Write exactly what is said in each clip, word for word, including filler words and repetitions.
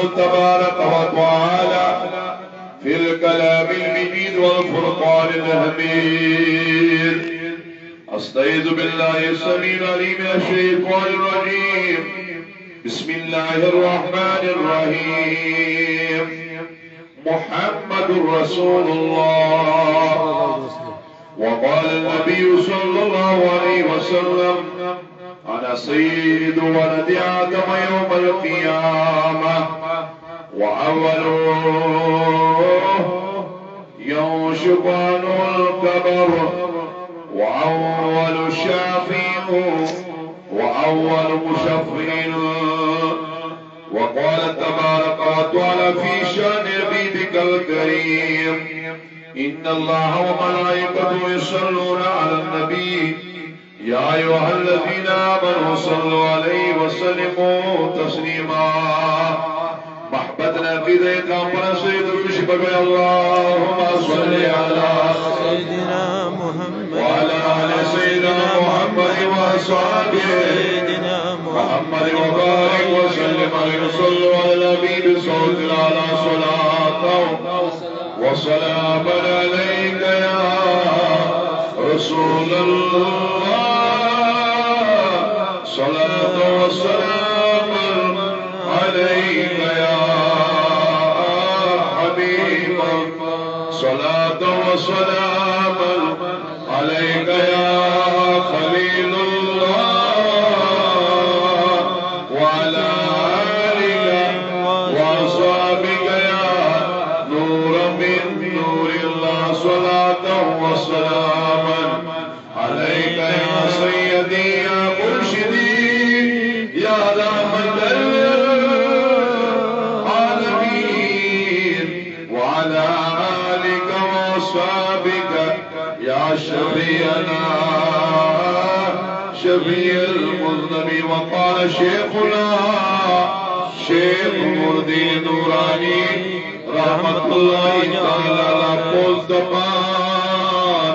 تبارك وتعالى في الكلام المجيد والفرقان الحميد. أستعيذ بالله السميع العليم من الشيطان الرجيم. بسم الله الرحمن الرحيم. محمد رسول الله. وقال النبي صلى الله عليه وسلم: أنا سيد ولد آدم يوم القيامة، وأول ينشق عنه القبر، وأول شافع، وأول مشفع. وقال تبارك وتعالى في شأن حبيبك الكريم: إن الله وملائكته يصلون على النبي، يا أيها الذين آمنوا صلوا عليه وسلموا تسليما. محبت نبی دے کامپرن سے دروش بگوی: اللهم صل على سيدنا محمد وعلى آل سيدنا محمد وأصحابه سيدنا محمد وبارك وسلم عليه. صلوا على النبي بصوت الأعلى صلاة وسلام عليك يا رسول الله، صلاة وسلام عليك يا حبيب الله، صلاة وسلام عليك يا خليل الله، وعلى آلك وأصحابك يا نور من نور الله، صلاة وسلاما عليك يا سيدي يا مرشدي يا رحمة للعالمين، وعلى آلك وأصحابك يا شفيعنا شفيع المذنبين. وقال شيخنا شيخ عمر الدين نوراني رحمة الله تعالى عليه، پوٚز دپان،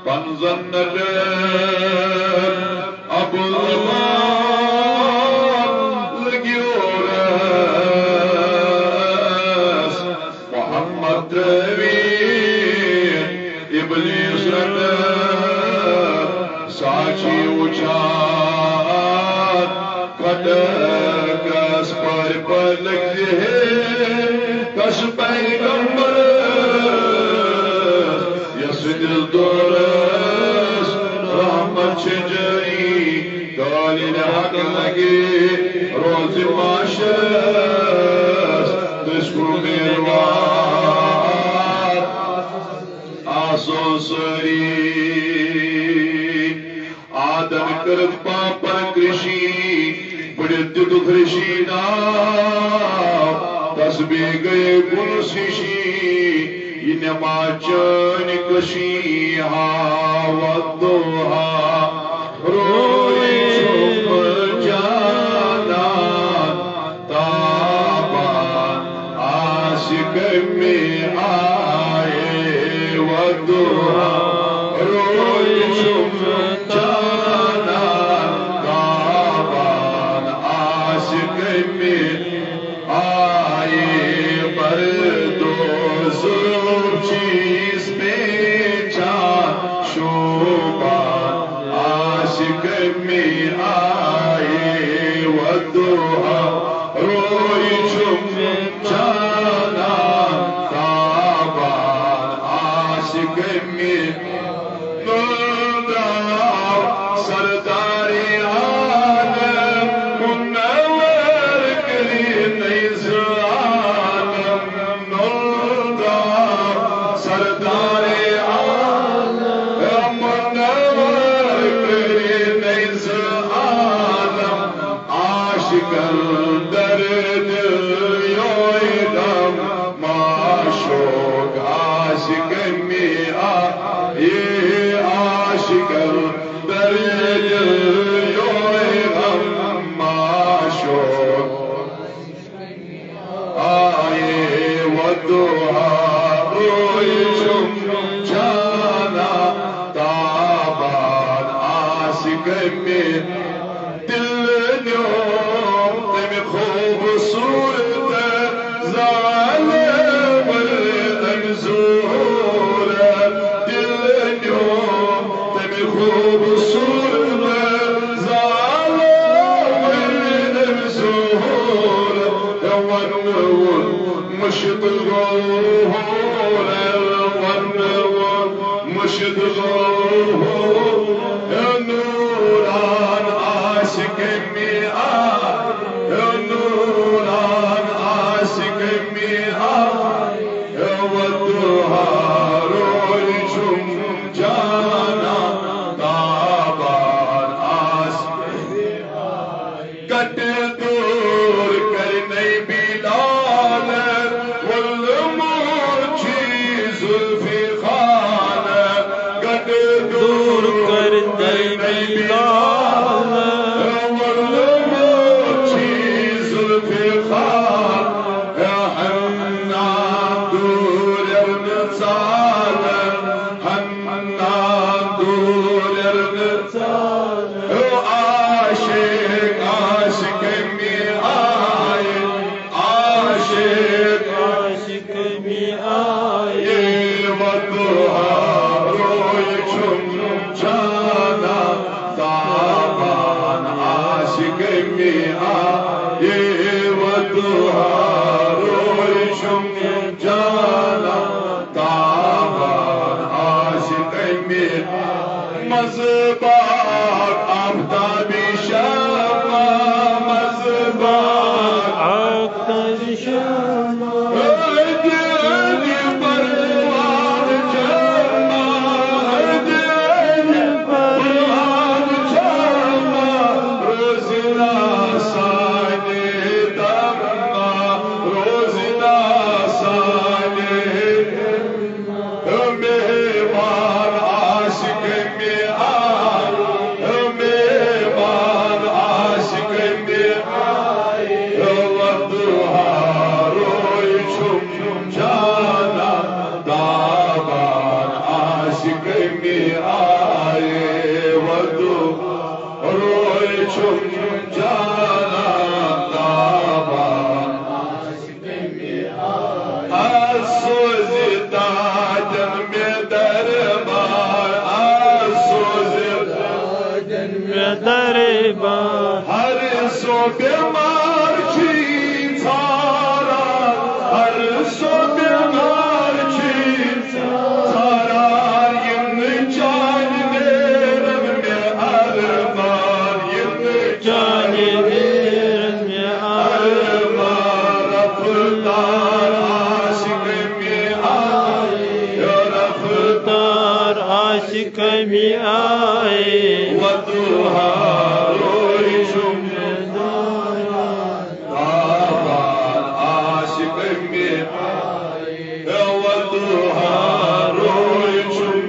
پنزن نٹن ابو زمان لگیو رس محمد ترٛٲوِتھ ابلیس رٹس ساچی وُچھان کھٹکس پٔرۍ پٔرۍ لٔگۍ زِ ہے کس پیغمبر یس سٕنٛدِس دورس رحمت چھِ جٲری۔ قٲلیٖنِ حق لگے روزِ محشرس، تُہۍ چھِو میروار آسو سٲری۔ آدم کٔرٕکھ پاپن کرشی، بٔڑِتھ دِتُکھ رشی ناو، تسبیح گٔیے کُنس ہِشی۔ یہِ نماز چٲنۍ کشی ہا والضحیٰ، روے چھُم جانان تابان آسہِ کمہِ آیہِ والضحیٰ، روے چھُم جانان تابان آسہِ کمہِ آیہِ بردو ظلم چیز پیچان شوبان آسہِ کمہِ آیہِ والضحیٰ، روے چھُم جانان تابان آسہِ کمہِ نوٚو درٛاو سردارِ عالم، منور کٔرِتھ نٔے زٕ عالم۔ نوٚو درٛاو سردارِ عالم، منور کٔرِتھ نٔے زٕ عالم۔ عاشقن درد یوے غم معشوق آسہِ کمہِ آیہِ، عاشقن درد یوے غم معشوق آیہِ والضحیٰ، روے چھُم جانان تابان آسہِ کمہِ۔ دل نیوم تمہِ خوبصورت مرشد ظهور، مرشد ظهور، نوران عاشق میان، نوران عاشق میان، والضحى روی چم جانا، تابان عاشق گٹ دور کرنے بلال، ول موچی ذوالفقار۔ گٹ دور کرنے بلال، ول موچی ذوالفقار۔ حنا دور ارنزال، حنا دور ارنزال۔ عاشق، عاشق میان، عاشق، عاشق میان۔ والضحى روی چم جانا، تابان عاشق میان۔ والضحى روی چم جانا، تابان عاشق میان۔ مزباق آفتابی شمع، مزباق آفتابی شمع۔ دل پروان چمع، دل پروان چمع۔ روزنا سانی دمع، روزنا سانی مہمان عاشق میان، مہمان عاشق میان۔ والضحى روی چم جانا، تابان عاشق میان۔ والضحى روی چم جانا، تابان عاشق میان۔ از سوزِ دادن مے دربار، از سوزِ دادن مے دربار۔ ہر سو بیمار چھی ژھاران، ہر سو بیمار چھی ژھاران۔ یم چانہِ نیرن مے ارمان، یم چانہِ نیرن مے ارمان۔ رفتار عاشق میان، رفتار عاشق میان۔ والضحى روی چم تابان عاشق میان۔ والضحى روی چم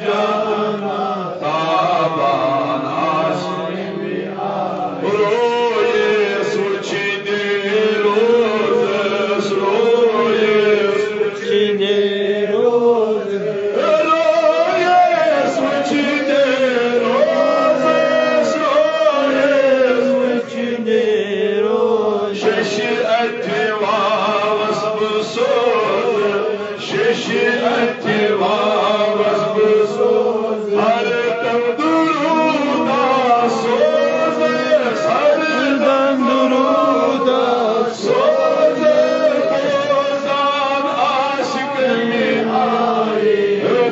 جانا، تابان عاشق میان۔ رویس وچھنی روزس، رویس وچھنی روزس۔ رویس وچھنی روزس، رویس وچھنی روزس۔ ششی اتھِ واوس بہٕ سوزٕ، ششی اتھِ واوس بہٕ سوزٕ۔ ہر دم درودا سوزٕ، ہر دم درودا سوزٕ۔ بوزان عاشق میان،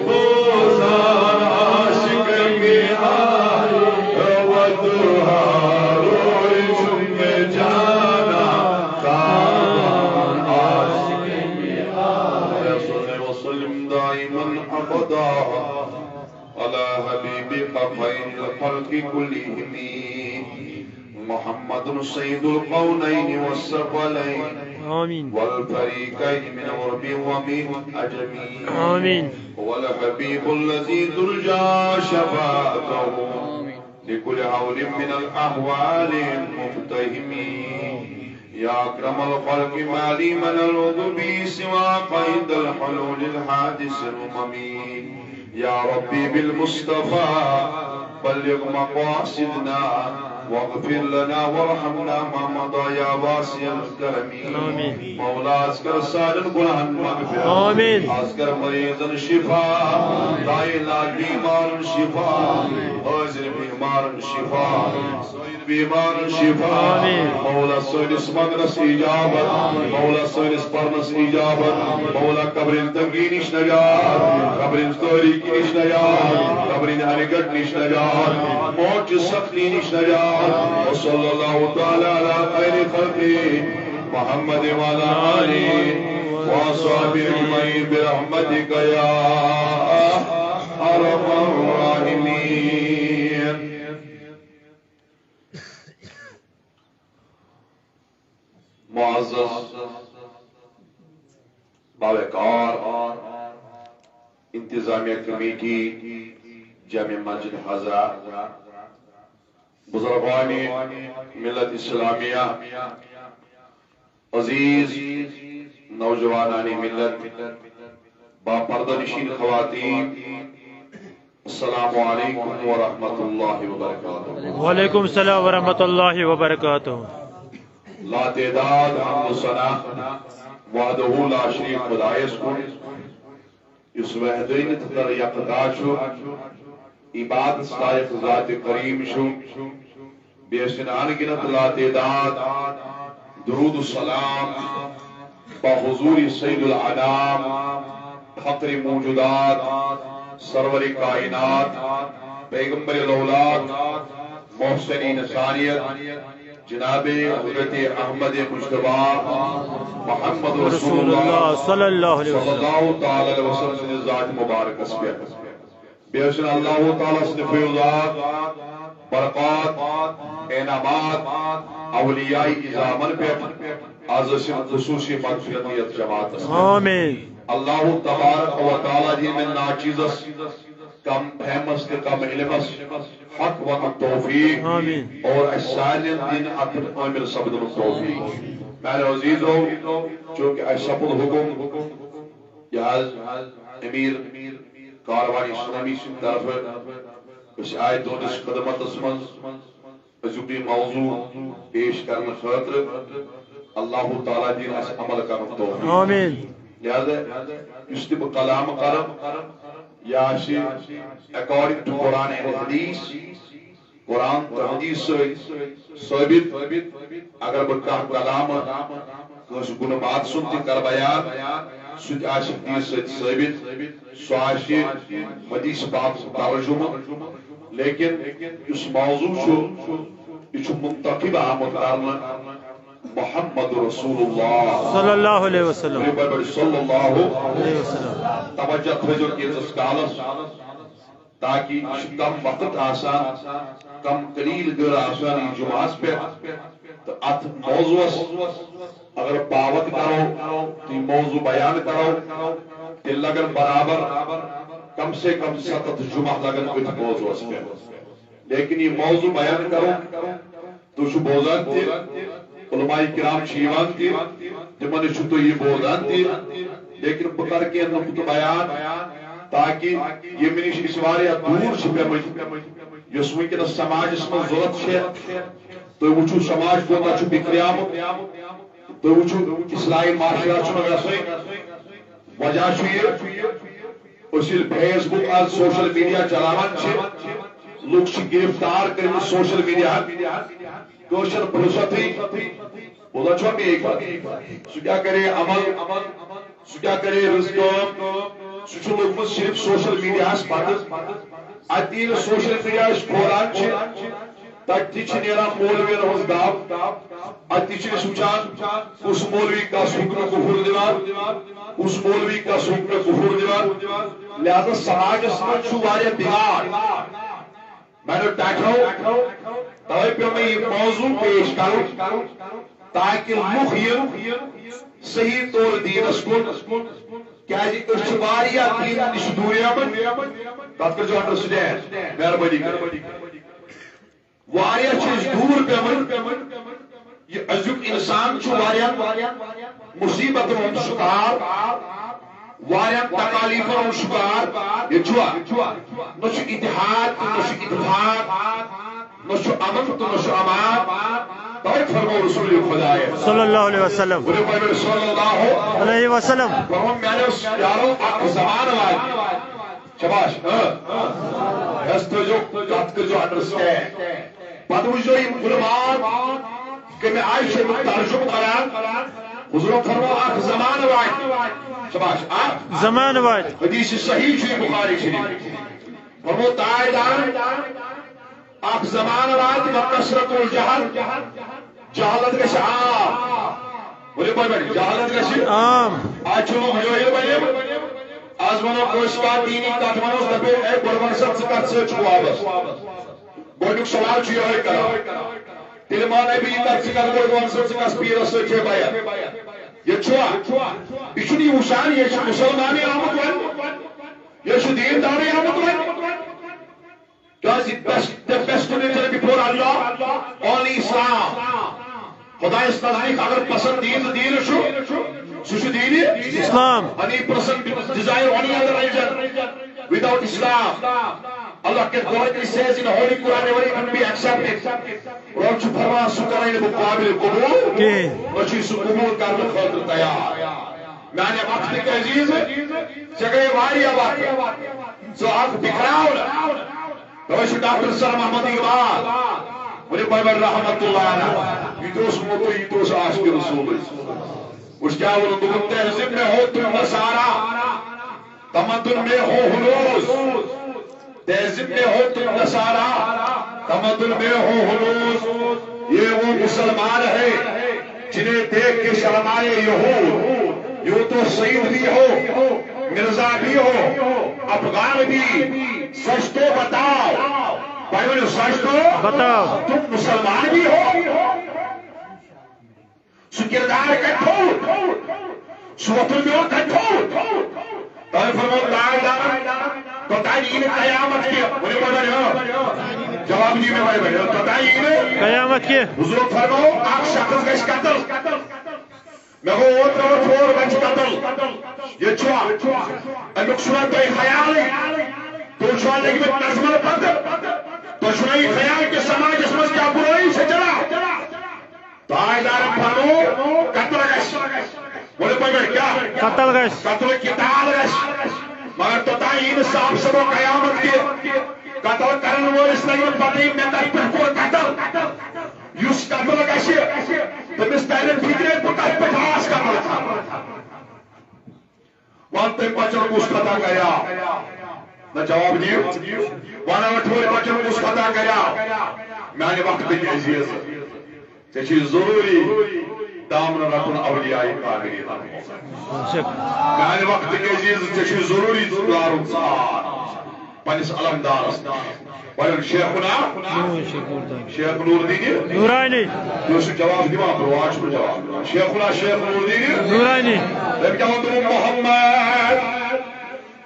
بوزان عاشق میان۔ والضحى روی چم جانا، تابان عاشق میان۔ وصل وسلم دائما أبدا على حبيبك خير الخلق كلهم، محمد سيد الكونين والثقلين، آمين. والفريقين من عرب ومن عجم، آمين. هو الحبيب الذي ترجى شفاعته، آمين. لكل هول من الأهوال مقتحم. يا أكرم الخلق، ما لي من ألوذ به سواك عند الحلول الحادث الأمم. يا ربي بالمصطفى بلغ مقاصدنا، واغفر لنا وارحمنا ما مضى يا واسع الكرم. آمين. مولا، از کر سارن گناہن مغفرت۔ آمين. از کر مریضن شفا، لاعلاج بیمارن شفا، حاضر مہمان شفا، سٲنۍ بیمارن شفا۔ آمین۔ مولا سٲنِس منگنس اجابت، مولا سٲنِس پرنس اجابت، مولا قبرٕچ تنگی نِش نجات، قبرٕچ تٲریٖکی نِش نجات، قبرٕچ انہِ گٔٹ نِش نجات، موت چہِ سختی نِش نجات۔ وصلی اللہ تعالی علی خیر خلقہ محمد وعلی آلہ وصحبہ اجمعین برحمتک یا ارحم الراحمین۔ معزز باوقار انتظامیہ کمیٹی جامع مسجد حضرہ، بزرگان ملت اسلامیہ، عزیز نوجوانان ملت، با پردہ نشین خواتین، السلام علیکم ورحمۃ اللہ وبرکاتہ۔ وعلیکم السلام ورحمۃ اللہ وبرکاتہ۔ لا تعداد حمد و ثنا وحدہ لا شریک خدایس کن۔ یُس وحدانیت تہٕ یکتا چھُ، عبادت لایق ذات کریم چھُ، بیٚیہِ ٲسِن ان گنت لا تعداد درود و سلام با حضور سید الانام، فخر موجودات، سرور کائنات، پیغمبر لولاک، محسن انسانیت، جناب حضرت احمد مجتبی محمد رسول رسول اللہ اللہ صلی اللہ علیہ صلی وسلم۔ اللہ تعالی علیہ وسلم سٕنٛدِس ذات مبارکس پٮ۪ٹھ۔ بیٚیہِ ٲسِن اللہ تعالیٰ سٕنٛدِ فیوضات، برکات، انعامات، اولیاء عظامن پٮ۪ٹھ۔ از ٲسِن خصوصی مغفرت یتھ جماعتس پٮ۪ٹھ۔ آمین۔ اللہ تبارک و تعالیٰ دِیہِ مےٚ ناچیزس، کم فہمس تہٕ کم علمس حق وننُک توفیق آمین۔ اور اسہِ سارنٕے دِنۍ اتھ پٮ۪ٹھ عٲمل سپدنُک توفیق۔ میانیو عزیزو، چونکہ اسہِ سپُد حکم، یہِ حظ امیر کاروان اسلامی سٕنٛدِ طرفہٕ أسۍ آے تُہنٛدِس خدمتس منٛز أزیُک یہِ موضوع پیش کرنہٕ خٲطرٕ۔ اللہ تعالیٰ دِیِن اَسہِ عمل کرنُک توفیق۔ آمین۔ لہذا یُس تہِ بہٕ کلام کرٕ، یہِ آسہِ according to Quran and Hadith، قرآن تہٕ حدیث سۭتۍ ثٲبت۔ اگر بہٕ کانٛہہ کلام کٲنٛسہِ گُنہٕ باد سُنٛد تہِ کرٕ بیان، سُہ تہِ آسہِ حدیث سۭتۍ ثٲبت، سُہ آسہِ حدیث پاک ترجمہٕ۔ لیکن یُس موضوع چھُ، یہِ چھُ منتخب آمُت کرنہٕ محمد رسول اللہ صلی اللہ علیہ وسلم۔ صلی اللہ علیہ وسلم۔ توجہ تھٲیزیو کینٛژس کالس۔ تاکہ یہِ چھُ کم وقت آسان، کم قلیل گر آسان یہِ جمعہس پٮ۪ٹھ۔ تہٕ اتھ موضوعس اگر باوت کرو، تہٕ یہِ موضوع بیان کرو، تیٚلہِ لگن برابر کم سے کم ستتھ جمعہ لگن أتھۍ موضوعس پٮ۪ٹھ۔ لیکن یہِ موضوع بیان کرو، تُہۍ چھِو بوزان تہِ، علماء کرام چھِ یِوان تہِ، تِمن نِش چھِو تُہۍ یہِ بوزان تہِ، لیکن بہٕ کرٕ کینٛہہ نقطہٕ بیان، تاکہِ ییٚمہِ نِش أسۍ واریاہ دوٗر چھِ پیمٕتۍ، یۄس وٕنکیٚنس سماجس منٛز ضروٗرت چھےٚ۔ تُہۍ وٕچھِو سماج کوٗتاہ چھُ بِکھریومُت، تُہۍ وٕچھِو اصلاحی معاشرہ چھُنہٕ گژھٕنۍ۔ وجہ چھُ یہِ، أسۍ ییٚلہِ Facebook آز social media چلاوان چھِ، لُکھ چھِ گرفتار کٔرمٕتۍ social media ہن۔ کٲشِر فرصتٕے، بوزان چھُوا میٲنۍ کتھ؟ سُہ کیٛاہ کرے عمل؟ سُہ کیٛاہ کرے رٕژ کٲم؟ سُہ چھُ لوٚگمُت صرف social media ہس پتہٕ۔ اتہِ ییٚلہِ social media أسۍ کھولان چھِ، تتہِ تہِ چھِ نیران مولوین ہٕنٛز دب۔ اتہِ تہِ چھِ أسۍ وٕچھان، کُس مولوی کس حُکمہِ کفر دِوان، کُس مولوی کس حُکمہِ کفر دِوان۔ لہذا سماجس منٛز چھُ واریاہ بگاڑ۔ میانیو ٹاٹھو، توے پیوٚو مےٚ یہِ موضوع پیش کرُن، تاکہ لُکھ یِن صحیح طور دیٖنس کُن۔ کیازِ أسۍ چھِ واریاہ دیٖن نِش دوٗریمٕتۍ۔ تتھ کٔرۍزیو understand، مہربٲنی کٔرِتھ۔ واریاہ چھِ أسۍ دوٗر پیمٕتۍ۔ یہِ أزیُک انسان چھُ واریاہن مُصیبتن ہُنٛد شِکار، واریاہن تکالیفن ہُنٛد شِکار۔ ییٚتہِ چھُوا؟ نہ چھُ اتحاد تہٕ نہ چھُ اتفاق، نہ چھُ امن تہٕ نہ چھُ امان۔ توے فرموو رسول خدایَن صلی اللہ علیہ وسلم۔ ؤنِو پَتہٕ صلی اللہ علیہ وسلم۔ فرموو، میانیو یارو، اکھ زمانہٕ واتہِ۔ شاباش، ہاں۔ بس تھٲیزیو، کتھ کٔرزیو understand۔ پتہٕ وٕچھزیو یِم علماء کمہِ آیہِ چھِ اَمیُک ترجمہٕ کران۔ حضورو فرمو، اکھ زمانہٕ واتہِ۔ شاباش، اکھ زمانہٕ واتہِ۔ حدیث صحیح چھُ یہِ بخاری شریف۔ فرمو تاجدارن، اکھ زمانہٕ واتہِ، وکثرت الجہل، جہالت گژھِ عام۔ ؤنِو پٲٹھۍ پٲٹھۍ، جہالت گژھِ عام۔ آز چھُ لوٗکھ جٲہِل بنیمٕتۍ۔ آز ونو کٲنٛسہِ کانٛہہ دینی کتھ ونوس، دپے، "اے، گۄڈٕ ون سا ژٕ کتھ سۭتۍ چھُکھ وابستہٕ؟" گۄڈنیُک سوال چھُ یِہوٚے کران۔ تیٚلہِ مانے بہٕ یہِ کتھ، ژٕ کتھ گۄڈٕ ون سا ژٕ کس پیٖرس سۭتۍ چھے بیعت؟ ییٚتہِ چھُوا؟ یہِ چھُنہٕ یہِ وٕچھان، یہِ چھُ مُسلمانٕے آمُت وننہٕ، یہِ چھُ دیٖندارٕے آمُت وننہٕ۔ کیازِ best, the best religion before Allah, only Islam. خدایس نزدیک اگر پسندیدٕ دیٖن چھُ، سُہ چھُ دیٖن اسلام۔ Any person desire any other religion without Islam, Allah can directly says in Holy Quran, never even be accepted. رۄب چھُ فرمان، سُہ کرے نہٕ بہٕ قابل قبول کِہیٖنۍ۔ نہ چھُ سُہ قبول کرنہٕ خٲطرٕ تیار۔ میانہِ وقتٕکۍ عزیز، ژےٚ گٔے واریاہ وقت، ژٕ آکھ بِکھراونہٕ۔ توے چھُ ڈاکٹر سر محمد اقبال، ؤنِو پٲٹھۍ رحمت اللہ علیہ۔ یہِ تہِ اوس موٚکُر، یہِ تہِ اوس عاشق رسولٕے۔ وٕچھ کیٛاہ ووٚنُن، دوٚپُن، "تہذیب میں ہو تم نصارا، تمدن میں ہو ہنوز۔ تہذیب میں ہو تم نصارا، تمدن میں ہو ہنوز۔" یہ وہ مسلمان ہے جنہیں دیکھ کے شرمائے یہود۔ یوں تو سید بھی ہو، مرزا بھی ہو، افغان بھی، سچ تو بتاؤ۔ بھائیو، سچ تو بتاؤ۔ تم مسلمان بھی ہو؟ سُہ کِردار کَتہِ تھوٚوُتھ؟ سُہ وۄتھُن بِہُن کَتہِ تھوٚوُتھ؟ تۄہہِ فرموو تاجدارن، توٚتام یی نہٕ قیامت کینٛہہ۔ ؤنِو وۄنۍ وۄنۍ، ہاں۔ جواب دِیِو مےٚ وۄنۍ وۄنۍ، ہاں۔ توٚتام یی نہٕ قیامت کینٛہہ۔ حضوٗرو فرموو، اکھ شخص گژھِ قتل۔ مےٚ گوٚو اوترٕ وۄتھ ہور بَچہِ قتل۔ ییٚتہِ چھُوا؟ اَمیُک چھُوا تۄہہِ خیالٕے؟ تُہۍ چھُوا لٔگمٕتۍ نظمن پتہٕ؟ تۄہہِ چھُوا یہِ خیال کہِ سماجس منٛز کیٛاہ بُرٲیی چھےٚ چلان؟ تاجدارن فرموو، قتل گژھِ۔ ؤنِو پٲٹھۍ کیٛاہ؟ قتل گژھِ۔ قتل قتال گژھِ۔ مگر توٚتام یی نہٕ صاف صبح قیامت کہِ قتل کرن وٲلِس لگہِ نہٕ پتہٕ مےٚ کتہِ پٮ۪ٹھ کوٚر قتل۔ یُس قتل گژھِ، تٔمِس ترِ نہٕ فِکرے بہٕ کتہِ پٮ۪ٹھ آس قتل کران۔ وَن تٔمۍ بَچَن کُس خطا کَریٛاو؟ نہ جواب دِیِو۔ وَن اَتھ ٹھوٗرِ بَچَن کُس خطا کَریٛاو؟ میٛانہِ وقتٕکۍ عزیٖز، ژےٚ چھُے ضروٗری دامنہٕ رَٹُن اولیاء کاملین۔ میٛانہِ وقتٕکۍ عزیٖز، ژےٚ چھُے ضروٗری دارُن ژار۔ پننِس علمدارس نِش۔ وَنان شیخنا، نور شیخ نور دانی۔ شیخ نور دینی۔ نورانی۔ یہِ اوس جواب دِوان، برٛونٛہہ چھُنہٕ جواب دِوان۔ شیخنا شیخ نور دینی۔ نورانی۔ تٔمۍ کیٛاہ ووٚن؟ دوٚپُن، محمد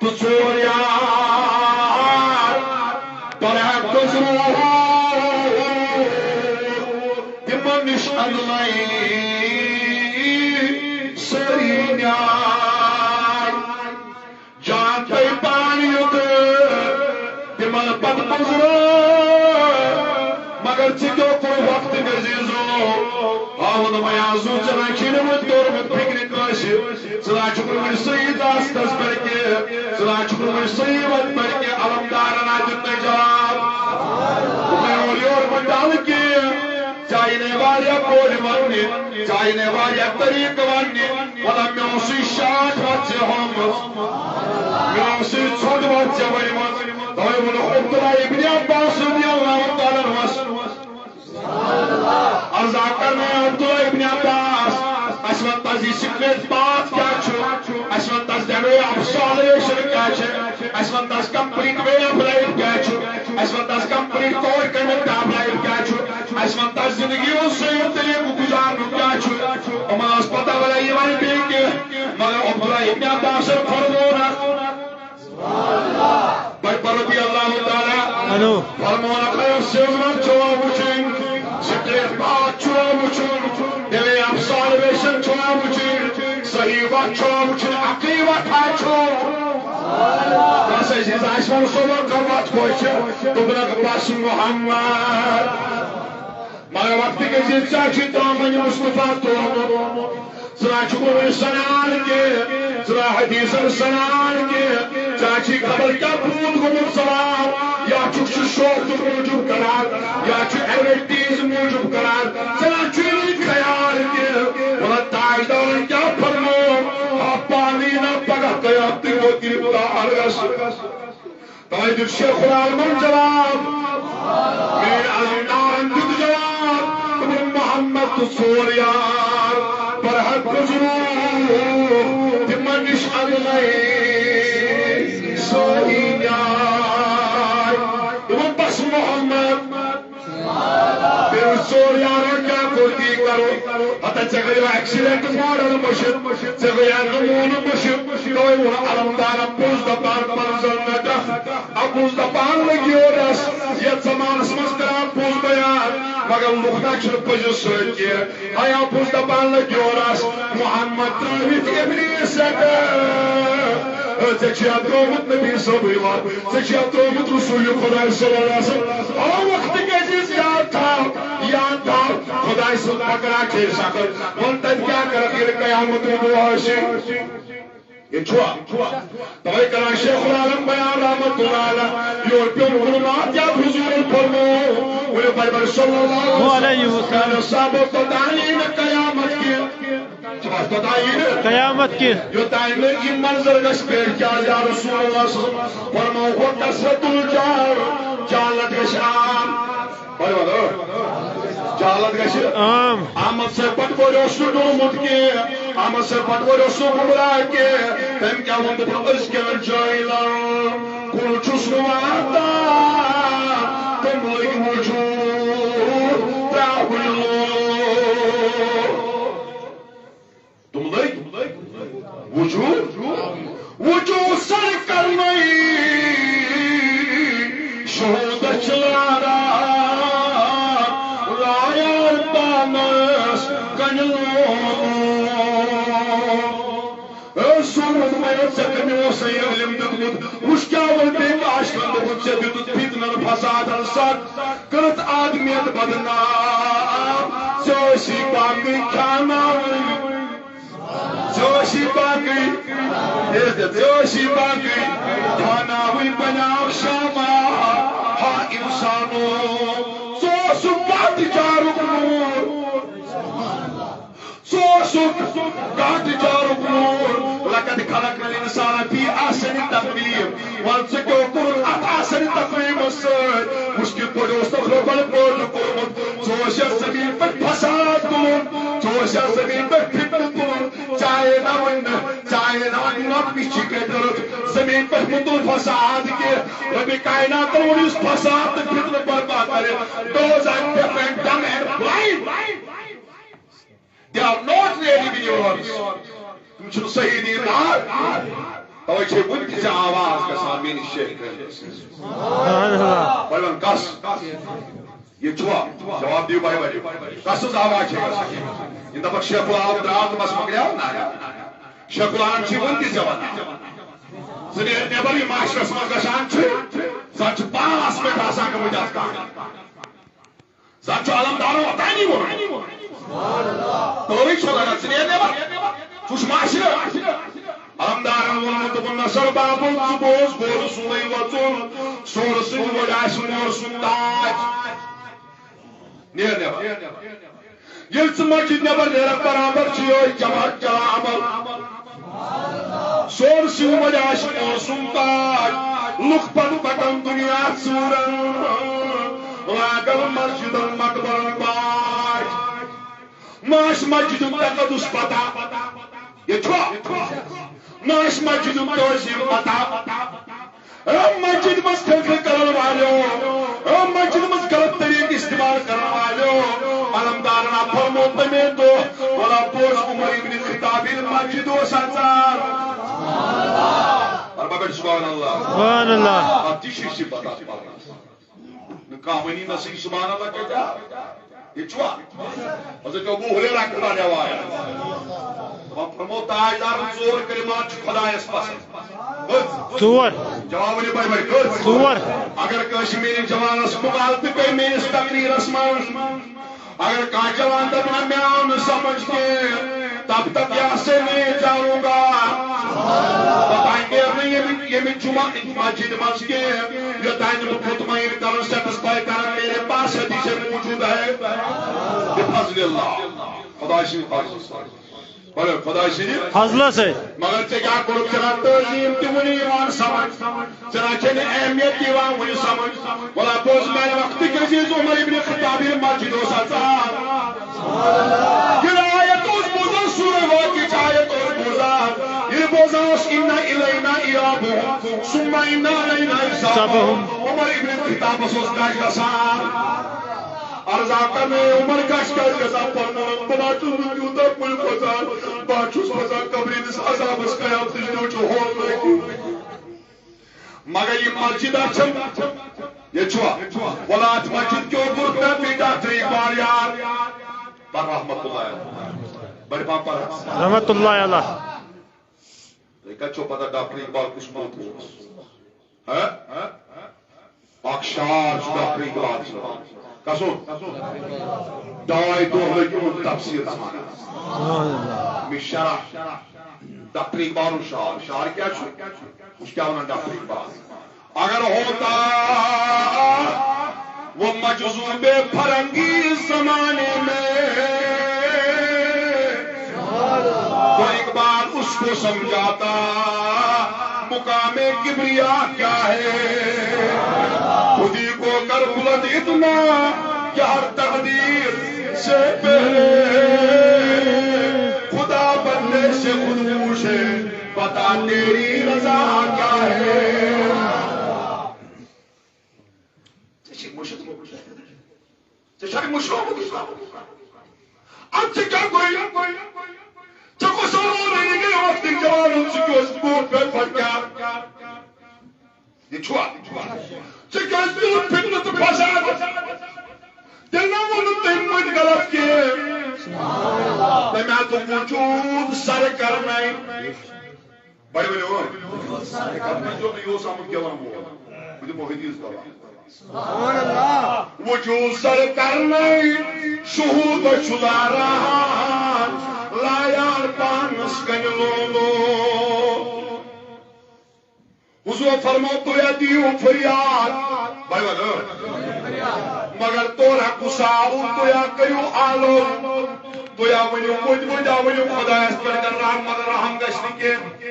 تہٕ ژور یار، تۄہہِ گُزرو تِمن نِش اَدلَے سٲری نیار۔ جان تۄہہِ پان یوٚت تِمن پتہٕ گُزرو، مگر ژٕ کیٛاہ کوٚر وقت عزیٖزو؟ ہاوُن میازُو، ژٕ نہ چھُے نہٕ وُنہِ توٚرمُت فِکرِ کٲنٛسہِ، ژٕ نہ چھُکھ نہٕ وُنہِ صحیح راستس پٮ۪ٹھ کینٛہہ، ژٕ نہ چھُکھ نہٕ وُنہِ صحیح وتہِ پٮ۪ٹھ کینٛہہ۔ علمدارن ہا دیُت نہٕ جواب، دوٚپُن، اورٕ یور مہٕ ڈل کینٛہہ۔ چاہے نے واریاہ کورِ وننہِ، چاہے نے واریاہ طریٖقہٕ وننہِ، مطلب، مےٚ اوسُے شاٹھ وَتھ ژےٚ ہٲومٕژ، مےٚ اوسُے ژھۄٹھ وَتھ ژےٚ ؤنمٕژ۔ توے ووٚنُکھ عبداللہ ابن عباس رضی اللہ تعالیٰ عنہس، عرض کرنے عبداللہ ابن عباس، اَسہِ وَن تَس یہِ سِگریٹ پاک کیٛاہ چھُ؟ اَسہِ وَن تَس the way of salvation کیٛاہ چھِ؟ اَسہِ وَن تَس complete way of life کیٛاہ چھُ؟ اَسہِ وَن تَس complete کور کٔرمٕتۍ of life کیٛاہ چھُ؟ اَسہِ وَن تَس زِندگی ہُنٛد صحیح طریٖقہٕ گُزارنُک کیٛاہ چھُ؟ یِمَن ٲس پَتہ وَلے یہِ وَنہِ بیٚیہِ کینٛہہ، مگر عبداللہ ابن عباسَن فرموو نہٕ۔ بَڑٕ رضی اللہ تعالیٰ عنہ۔ فرموو نہٕ، خیر سیوٚز وَتھ چھُوا وٕچھِنۍ، سِگریٹ پاک چھُوا وٕچھُن، the way of salvation چھُوا وٕچھِنۍ، صحیح وَتھ چھُوا وٕچھِنۍ، اَکٕے وَتھا چھُو۔ بس أسۍ ییٖژ آسہِ وۄنۍ سُہ وقت وقت خۄش چھِ، دوٚپنَکھ بس محمد۔ مگر وقتٕکۍ عزیٖز، ژےٚ چھُے دامنہِ مصطفیٰ توٚرمُت، ژٕ نہ چھُکھ وۄنۍ سنان کینٛہہ، ژٕ نہ حدیثن سنان کینٛہہ، ژےٚ چھُے خبر کیٛاہ بھوٗت گوٚمُت سوار، یا چھُکھ ژٕ شہرتہٕ موٗجوٗب کران، یا چھُ advertise موٗجوٗب کران، ژےٚ نہ چھُے وۄنۍ خیال کینٛہہ۔ وَلہٕ تاجدارن کیٛاہ فرموو، ہا پانی نہ پگاہ قیامتٕے ووت گرفتار گژھُن۔ تۄہہِ دیُت شیخ العالمن جواب، میٲنۍ عزیزن دیُت جواب، دوٚپُن، محمد تہٕ ژور یار، برحق گُزروٗ تِمن نِش اَدلے سٲری نیاے۔ دوٚپُن، بس محمد، بیٚیہِ وٕچھ ژور یارو کیٛاہ کوٚر تی کرو۔ ہتا ژےٚ گٔیو accident model مٔشِتھ، ژےٚ گٔیو نموٗنہٕ مٔشِتھ۔ توے ووٚن علمدارن پوٚز دپان پنٛزن نٹکھ۔ اَپُز دپان لٔگیو رس، یتھ زمانس منٛز کران پوٚز بیان، مگر لُکھ نہ چھِنہٕ پٔزِس سۭتۍ کینٛہہ۔ ہیا پوٚز دپان لٔگیو رس، محمد ترٲوِتھ ابلیس سٮ۪ٹھاہ۔ ژےٚ چھُیا ترٛوومُت نبی صٲبٕے وَتھ، ژےٚ چھُیا ترٛوومُت رسول خداے صلی اللہ علیہ وسلم۔ او وقت کیٛازِ یاد تھاو، یاد تھاو، خداے سُنٛد پکرا چھے سخت۔ وۄنۍ تتہِ کیٛاہ کرکھ ییٚلہِ قیامتُک دۄہ آسہِ؟ ییٚتہِ چھُوا؟ توے کران شیخ العالم بیان رحمت اللہ علیہ، یور پیوٚم گُلمات یاد حضوٗرن فرموو، ؤنِو پیغمبر صلی اللہ علیہ وسلم۔ صحابو توٚتام یی نہٕ قیامت کینٛہہ۔ چھُوا توٚتام یی نہٕ؟ قیامت کینٛہہ۔ یوٚتام نہٕ یہِ منظر گژھِ پیش، کیٛازِ یا رسول اللہ صلی اللہ علیہ وسلم فرموو، کثرت الجہل، جہالت گژھِ عام۔ بڑٕ وَنو۔ جہالت گژھِ۔ عام۔ احمد صٲب پٹوٲرۍ اوس نہٕ ڈوٚلمُت کینٛہہ۔ احمد صٲب پٹوٲرۍ اوس نہٕ گمراہ کینٛہہ۔ تٔمۍ کیٛاہ ووٚن؟ دوٚپُن، أزکٮ۪ن جٲہلن کُن چھُس نہٕ واتان۔ تِم لٔگۍ وجوٗد ترٛاوٕنۍ لوٗکھ۔ تِم لٔگۍ وجوٗد، وجوٗد سر کرنَے شہوٗدَس چھِ لاران، لایان پانَس کَنہِ لوم۔ اے سوٗد مےٚ ژےٚ کٔمۍ اوسَے علم دیُتمُت؟ وٕچھ کیٛاہ ووٚن بیٚیہِ عاشقَن، دوٚپُن، ژےٚ دیُتُتھ فتنَن فسادَن سَتھ، کٔرٕتھ آدمیت بدنام، ژےٚ ٲسی باقٕے کھیٛاناوٕنۍ۔ ژےٚ ٲسی باقٕے، تیز دِ، ژےٚ ٲسی باقٕے۔ کھاناوٕنۍ بنیٛاو شامہ، ہا اِنسانو۔ ژٕ اوسُکھ کتھ جارُک نوٗر۔ ژٕ اوسُکھ کتھ جارُک نوٗر۔ لقد خلقنا الانسان فی احسن تقویم۔ وَلہٕ ژٕ کیٛاہ کوٚرُتھ اتھ احسن تقویمس سۭتۍ؟ وُچھ کِتھ پٲٹھۍ اوس تتھ رۄبن پٲدٕ کوٚرمُت۔ ژٕ اوس یتھ زمین پٮ۪ٹھ فساد تُلُن، ژٕ اوس یتھ زمین پٮ۪ٹھ فتنہٕ تُلُن۔ چاہے نہ وۄنۍ نہ، چاہے نہ وۄنۍ نۄقمہٕ چھِ کٔرِتھ۔ زمین پٮ۪ٹھ مہ تُل فساد کینٛہہ۔ رۄبِ کایناتن ووٚن یُس فساد تہٕ فتنہٕ برپا کرِ، those are deaf and dumb and blind. They are not really believers. تِم چھِنہٕ صحیح دیندار۔ توے چھے وُنہِ تہِ ژےٚ آواز گژھان میٲنِس شیخ۔ سبحان اللہ۔ وۄنۍ وَن کس؟ ییٚتہِ چھُوا؟ جواب دِیِو بھائی بھائی۔ کس سٕنٛز آواز چھے گژھان؟ یِم دَپَکھ شیخ العالم درٛاو تہٕ بس مۄکلیو؟ نہ۔ شیخ العالم چھِ وُنہِ تہِ ژےٚ وَنان۔ ژٕ نیر نٮ۪بر، یہِ معاشرس منٛز گژھان چھُ، زن چھُ پانس پٮ۪ٹھ آسان گٔمٕتۍ اَتھ کامہِ۔ زن چھُ علمدارن اوتانی ووٚنمُت۔ تورٕے چھُ لگان، ژٕ نیر نٮ۪بر۔ ژٕ وٕچھ معاشرٕ۔ علمدارن ووٚنمُت، دوٚپُن، نصر بابل، ژٕ بوز، گوٚو رسولے وۄژُن، سورٕ سٕنٛدِ وجہ آسہِ مور سُنٛد تاج۔ نیر نٮ۪بر۔ ییٚلہِ ژٕ مسجد نٮ۪بر نیرکھ، برابر چھُ یِہوٚے جماعت چلان عمل۔ سورسٕے وجہ چھُ موسم تاج، لُکھ پتہٕ پکان دُنیا ژوٗرن، لاگل مسجدن مقبرن باج۔ مہ آسہِ مسجدُک تقدس پتہ، ییٚتہِ چھُوا؟ مہ آسہِ مسجدُک تعظیم پتہ۔ اے مسجد منٛز فقہ کرن والیو، اے مسجد منٛز غلط طریقہٕ استعمال کرن والیو، علمدارن آ فرمو تمے دۄہ، ولا پوش عمر ابن خطاب ییٚلہِ مسجد اوس اژان۔ فرما بیٹھ سبحان اللہ۔ سبحان اللہ۔ اتھ تہِ چھِ صفت اتھ پرنس۔ نہ کانٛہہ ونی نہ سا یہِ سبحان اللہ کتہِ آو۔ ییٚتہِ چھُوا؟ حضرت ابو ہریرہ کٕمن رِوایت؟ دَپان فرمو، تاجدارن ژور کلمات چھِ خۄدایس پسند۔ کٔژ؟ ژور۔ جواب ؤنِو بڑِ بڑِ، کٔژ؟ ژور۔ اگر کٲنٛسہِ میٲنِس جوانس مُغالطہٕ پیٚیہِ میٲنِس تقریرس منٛز، اگر کانٛہہ جوان دپہِ نہ مےٚ آو نہٕ سمجھ کینٛہہ، تب تک یہاں سے نہیں جاؤں گا۔ توٚتام نیرٕ نہٕ ییٚمہِ، ییٚمہِ جمعہ مسجد منٛز کینٛہہ، یوٚتام نہٕ بہٕ مطمئن کرُن، satisfy کرُن، میرے پاس حدیث موجود ہے۔ بفضل اللہ۔ خدا سٕنٛدِ فضلہٕ سۭتۍ۔ بولو، خدا سٕنٛدِ۔ فضلہٕ سۭتۍ۔ مگر ژےٚ کیٛاہ کوٚرُتھ؟ ژےٚ نہ تعظیٖم تہِ وُنہِ یِوان سمجھ۔ ژےٚ نہ چھے نہٕ اہمیت تہِ یِوان وُنہِ سمجھ۔ ولا بوز میانہِ وقتٕکۍ عزیز، عمر ابن خطاب ییٚلہِ مسجد اوس اژان، ییٚلہِ آیت اوس بوزان، سورہ واقعٕچ آیت اوس بوزان، ییٚلہِ بوزان اوس، ان الینا ایابہم ثم ان علینا حسابہم۔ حسابہم۔ عمر ابن خطابس اوس غش گژھان۔ عرض آقا، مےٚ عمر غش کیٛازِ گژھان؟ فرمووُن، بہٕ نہ چھُس نہٕ تیوٗتاہ کُنہِ کھۄژان، بہٕ ہا چھُس کھۄژان قبرِ ہٕنٛدِس عذابس، قیامتٕچ دۄہ چھُ ہول لٲگِتھ۔ مگر یہِ مسجد اچھم، ییٚتہِ چھُوا؟ ولا اتھ مسجد کیو گُرتا پی ڈاکٹر اقبال یار۔ پر رحمت اللہ علیہ۔ بڑِ پان پر۔ رحمت اللہ علیہ۔ تۄہہِ کتہِ چھو پتہ ڈاکٹر اقبال کُس موت اوس؟ ہہ؟ اکھ شعر چھُ ڈاکٹر اقبال سُنٛد۔ کسُن؟ ڈاے دۄہ لٔگۍ یِمن تفسیٖرس ونان۔ مےٚ شرح ڈاکٹر اقبال سُنٛد شعر۔ شعر کیٛاہ چھُ؟ وٕچھ کیٛاہ ونان ڈاکٹر اقبال۔ اگر ہوتا وہ مجذوب فرنگی زمانے میں، تو اقبال اس کو سمجھاتا مقام کبریا کیا ہے۔ خودی کو کر بلند اتنا کہ ہر تقدیر سے پہلے خدا بندے سے خود پوچھے، بتا تیری رضا کیا ہے؟ ژےٚ چھے مٔشِتھ گوٚمُت۔ ژےٚ چھے مٔشرومُت اسلام۔ ادٕ ژےٚ کیٛاہ گوٚو؟ ژےٚ کۄس سورُے گٔے وقتٕکۍ جوانن سۭتۍ اوس بوٗٹ پٮ۪ٹھ پھٹکار؟ یہِ چھُوا؟ ژےٚ کیٛازِ دیُت فتنہٕ تہٕ فساد؟ تیٚلہِ نہ ووٚنُن تٔمۍ پٔتۍ غلط کینٛہہ۔ تٔمۍ ہا دوٚپ وجود سر کرنَے۔ بڑٕ ؤنِو، اۭں۔ مےٚ چھُ یہِ اوس آمُت گٮ۪وَن وول۔ بہٕ دِمو حدیث دوا۔ وجود سر کرنَے شہوٗد چھُ لاران، لایان پانَس کَنہِ لولو۔ حضور فرمو، تُہۍ ہا دِیِو فریاد۔ بھائی بھائی، مگر تورٕ ہا گُسارُن، تُہۍ ہا کٔرِو آلو۔ تُہۍ ہا ؤنِو، مٔدۍ مٔدۍ ہا ؤنِو، خۄدایَس پٮ۪ٹھ کر رحم، مگر رحم گژھِ نہٕ کینٛہہ۔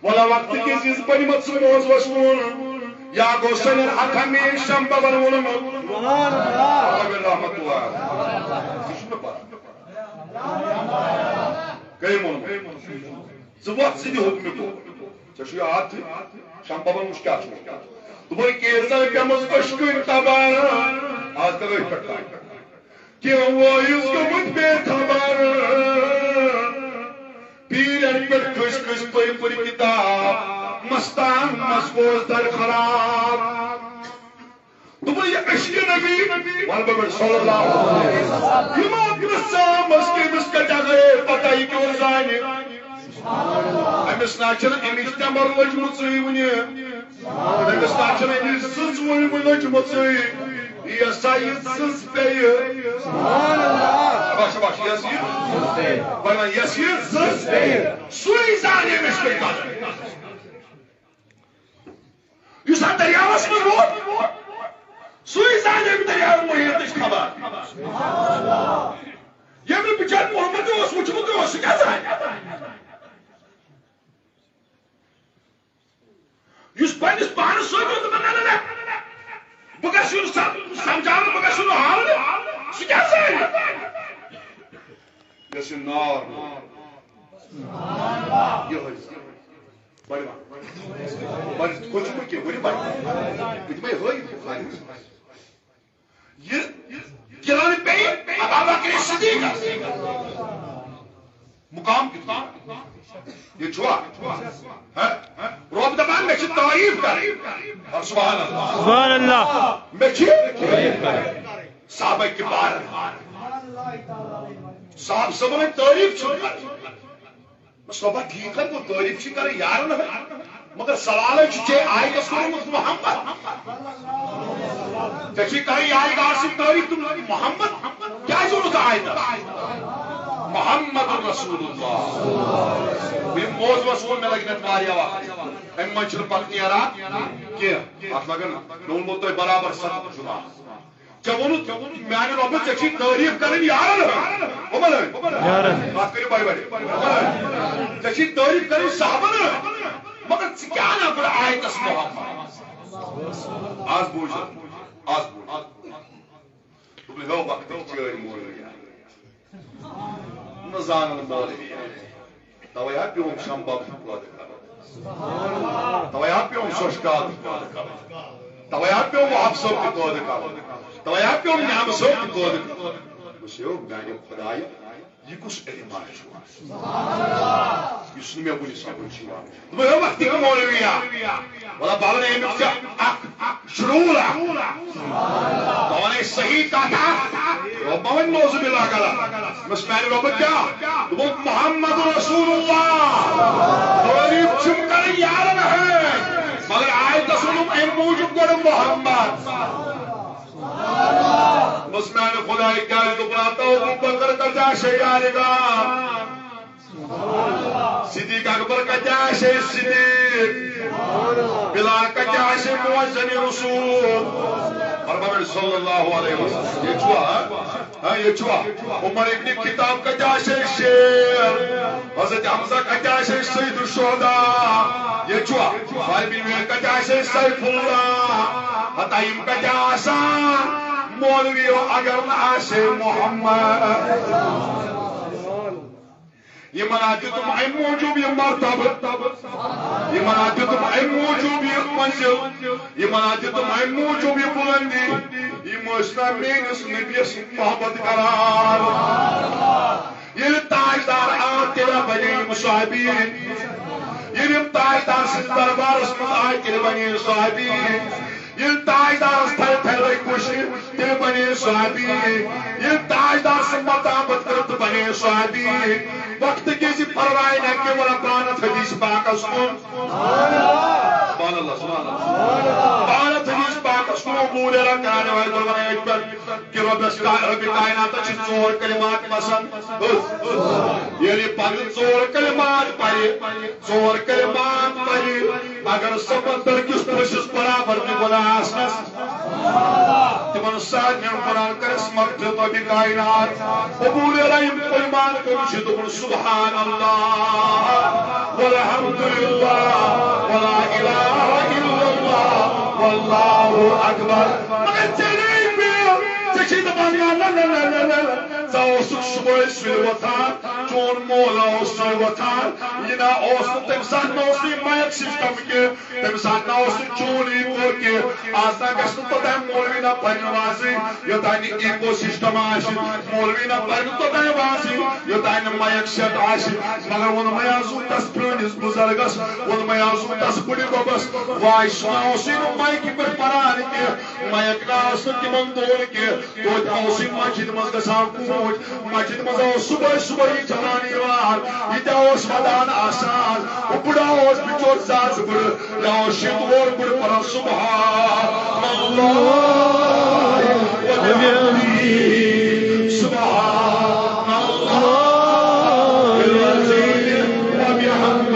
ولا وقت کِس یِژ بٔنۍ مٕژ موضوعس کُن۔ یا گوٚو سٲنٮ۪ن اکھ ہمیشہِ شمبابن ووٚنمُت۔ رحمت اللہ۔ یہِ چھُنہٕ پَتہ۔ کٔمۍ ووٚنمُت؟ ژٕ وۄتھ، ژٕ دِ حُکمہِ پوٚت۔ ژےٚ چھُ یاد تہِ؟ شمبابن وٕچھ کیٛاہ چھُ ووٚنمُت۔ دوٚپُن، کینٛژن پیٚمٕژ أچھ کٔنۍ تبر۔ آز کر أتھۍ پٮ۪ٹھ کَتھ۔ کینٛہہ وٲیِس گٔمٕتۍ بے خبر۔ پیٖرن پٮ۪ٹھ کھٔسۍ کھٔسۍ پٔرۍ پٔرۍ کِتاب۔ مستان مس گوس در خراب۔ دوٚپُن، یہِ عشقِ نبی، وَنہٕ بہٕ گۄڈٕ صلی اللہ علیہ وسلم۔ یہِ ما کٔرٕس ژامَس کٔمِس کَتہِ گٔیے پَتہ، یہِ کیٛاہ زانہِ؟ أمِس نا چھَنہٕ اَمِچ تٮ۪مبر لٔجمٕژٕے وُنہِ۔ أمِس نا چھَنہٕ اَمِچ زٕژ وُنہِ لٔجمٕژٕے۔ یۄس سا یہِ زٕژ پیٚیہِ۔ شاباش، شاباش، یۄس یہِ۔ وَنان، یۄس یہِ زٕژ پیٚیہِ۔ سُے زانہِ أمِس کٔمۍ پَتہ۔ یُس اتھ دٔریاوس منٛز روٗد، سُے زانہِ أمۍ دٔریاو محیطٕچ خبر۔ ییٚمۍ نہٕ بِچارٕ محمد اوس وُچھمُت، اوس سُہ کیٛاہ زانہِ؟ یُس پننِس پانس سۭتۍ اوس دپان، نہ، نہ، نہ، بہٕ گژھٕ یُن سم-، سمجھاونہٕ، بہٕ گژھٕ یُن ہاونہٕ، سُہ کیٛاہ زانہِ؟ یۄس یہِ نار، یِہوٚے۔ بڑِ وَن۔ بڑِ، کوٚت چھُ وٕنہِ کینٛہہ؟ ؤنِو بڑِ۔ بہٕ دِمَے ہٲیِتھ بُخاری منٛز۔ یہِ قرآن پے ابا بکر صدیقس۔ مقام کتنا؟ یہ چھوا؟ ہاں؟ رب دپان، مےٚ چھِ تعریف کرٕنۍ۔ سبحان اللہ۔ سبحان اللہ۔ مےٚ چھِ صحابہ کبار۔ صاحب صٲبن ہٕنٛز تعریف چھِ کرٕنۍ۔ صحابہ ٹھیک ہے، وہ تعریف چھِ کرٕنۍ یارن ہٕنٛز۔ مگر سوال ہے چھُ، ژےٚ آیتس کوٚرمُت محمد۔ ژےٚ چھِ کرٕنۍ یارِ گاڈ سٕنٛز تعریف تہٕ محمد کیٛازِ ووٚنُتھ آیتس؟ محمد رسول اللہ۔ یہِ موضوعس کُن مےٚ لگہِ نتہٕ واریاہ وقت۔ اَمہِ منٛز چھُنہٕ پتہٕ نیران کینٛہہ۔ اَتھ لگن، مےٚ ووٚنمو تۄہہِ برابر ستتھ جمعہ۔ ژےٚ ووٚنُتھ، میانہِ رۄبہٕ، ژےٚ چھِی تعریٖف کرٕنۍ یارن ہٕنٛز۔ عمر ہٕنٛز۔ یارن۔ کتھ کٔرِو بڑِ بڑِ۔ عمر ہٕنٛز۔ ژےٚ چھِی تعریٖف کرٕنۍ صحابن ہٕنٛز۔ مگر ژٕ کیٛاہ نہ گۄڈٕ آیتس محمد؟ از بوٗز۔ از بوٗز۔ دوٚپُن، ہیو وقتٕکۍ چٲرۍ مولوی۔ نہٕ زانن مولوی۔ توے ہا پیوم شمباب تہِ پٲدٕ کرُن۔ توے ہا پیوم سوشکال تہِ پٲدٕ کرُن۔ توے ہا پیوم وہاب صٲب تہِ پٲدٕ کرُن۔ توے ہا پیوم نیامہٕ صٲب تہِ پٲدٕ کرُن۔ بہٕ چھُس، میانہِ خدایہِ، یہِ کُس علم آسہِ یُس نہٕ مےٚ وُنہِ سمجھ چھُ یِوان؟ دوٚپُن، ہے، وقتٕکۍ مولوی ہا۔ وَلہٕ بہٕ وَنہٕ أمِس ژےٚ اَکھ شروٗع اَکھ۔ بہٕ وَنَے صحیح کَتھ اَکھ۔ رۄب ما وَنہِ نعوذ باللہ غلط؟ مےٚ ووٚنُس، میٛانہِ رۄبہٕ کیٛاہ؟ دوٚپُن، محمد رسول اللہ۔ تعریٖف چھِم کَرٕنۍ یارَن ہٕنٛز، مگر آیتَس ووٚنُم اَمہِ موٗجوٗب گۄڈٕ محمد۔ بس میانہِ خدایہِ کیٛازِ دوٚپُن، ہتا ابو بکر کتہِ آسہِ یارِ گام؟ صدیق اکبر کتہِ آسہِ صدیق؟ بلال کتہِ آسہِ مؤذن رسول؟ فرمٲوِن صلی اللہ علیہ وسلم۔ ییٚتہِ چھُوا، ہا؟ ہا، ییٚتہِ چھُوا؟ عمر ابن خطاب کتہِ آسہِ شیر؟ حضرت حمزہ کتہِ آسہِ سید الشہداء؟ ییٚتہِ چھُوا؟ خالد بن ولید کتہِ آسہِ سیف اللہ؟ ہتا یِم کتہِ آسان؟ مولویو اگر نہٕ آسہِ محمد۔ یِمن ہا دیُتُم اَمہِ موٗجوٗب یہِ مرتبہٕ، یِمن ہا دیُتُم اَمہِ موٗجوٗب یہِ منزل، یِمن ہا دیُتُم اَمہِ موٗجوٗب یہِ بُلندی۔ یِم ٲسۍ نا میٲنِس نبیَس محبت کران۔ ییٚلہِ تاجدار آو، تیٚلہِ بنے یِم صحابی۔ ییٚلہِ یِم تاجدار سٕنٛدِس دربارس منٛز آے، تیٚلہِ بنے یِم صحابی۔ ییٚلہِ تاجدارس تھرِ تھرِ لٔگۍ وٕچھنہِ، تیٚلہِ بنے صحابی۔ ییٚلہِ تاجدار سٕنٛز متامت کٔر تہٕ بنے صحابی۔ وقت کیازِ پرواے نہ کینٛہہ، وَلہٕ پانہٕ حدیث پاکس کُن۔ سبحان اللہ، سبحان اللہ۔ پانہٕ حدیث پاکس کُن، ابو ہریرہ کران روایت، فرماوان، یِتھ پٲٹھۍ کہ رۄبس کا-، رۄبِ کائناتس چھِ ژور کلمات پسند۔ ییٚلہِ پتہٕ ژور کلمات پرِ، ژور کلمات پرِ، اگر سمندر کِس پھٔسِس برابر تہِ گۄناہ آسنس، تِمن سارنٕے گۄناہن کرٮ۪س مغفرت رۄبِ کائنات۔ ابو ہریرہ یِم کلمات کٔمۍ چھِ؟ دوٚپُن، سبحان اللہ، والحمد للہ، ولا الہ الا اللہ، واللہ اکبر۔ مگر ژےٚ نَے بیٚیہِ، ژےٚ چھے دپان، نہ، نہ، نہ۔ ژٕ اوسُکھ صبحٲے سُلہِ وۄتھان، چون مولا اوس سُلہِ وۄتھان، یہِ نہ اوس نہٕ، تَمہِ ساتہٕ نہ اوس نہٕ یہِ مایک سسٹم کینٛہہ، تَمہِ ساتہٕ نہ اوس نہٕ چون یہِ کور کینٛہہ۔ آز نہ گژھِ نہٕ توٚتام مولوی نہ پرنہِ وازٕے، یوٚتام نہٕ ایکو سسٹم آسہِ۔ مولوی نہ پرِ نہٕ توٚتام وازٕے، یوٚتام نہٕ مایک سیٹ آسہِ۔ مگر ووٚنمَے آز تس پرٛٲنِس بُزرگس، ووٚنمَے آز تس بُڈِ ببس، واے سُہ نہ اوسُے نہٕ مایکہِ پٮ۪ٹھ پران کینٛہہ، مایک نہ ٲس نہٕ تِمن دۄہن کینٛہہ۔ توتہِ اوسُے مسجد منٛز گژھان کوٗچ، مسجد منٛز اوس صبحٲے صبحٲے یہِ جوان یِوان، یہِ تہِ اوس ودان آسان۔ ہُہ بُڈا اوس بِچور زاز بُڈٕ، یہِ اوس شیٖتہٕ وُہُر بُڈٕ پران سبحان اللہ وبحمدہ، سبحان اللہ العظیم وبحمدہ۔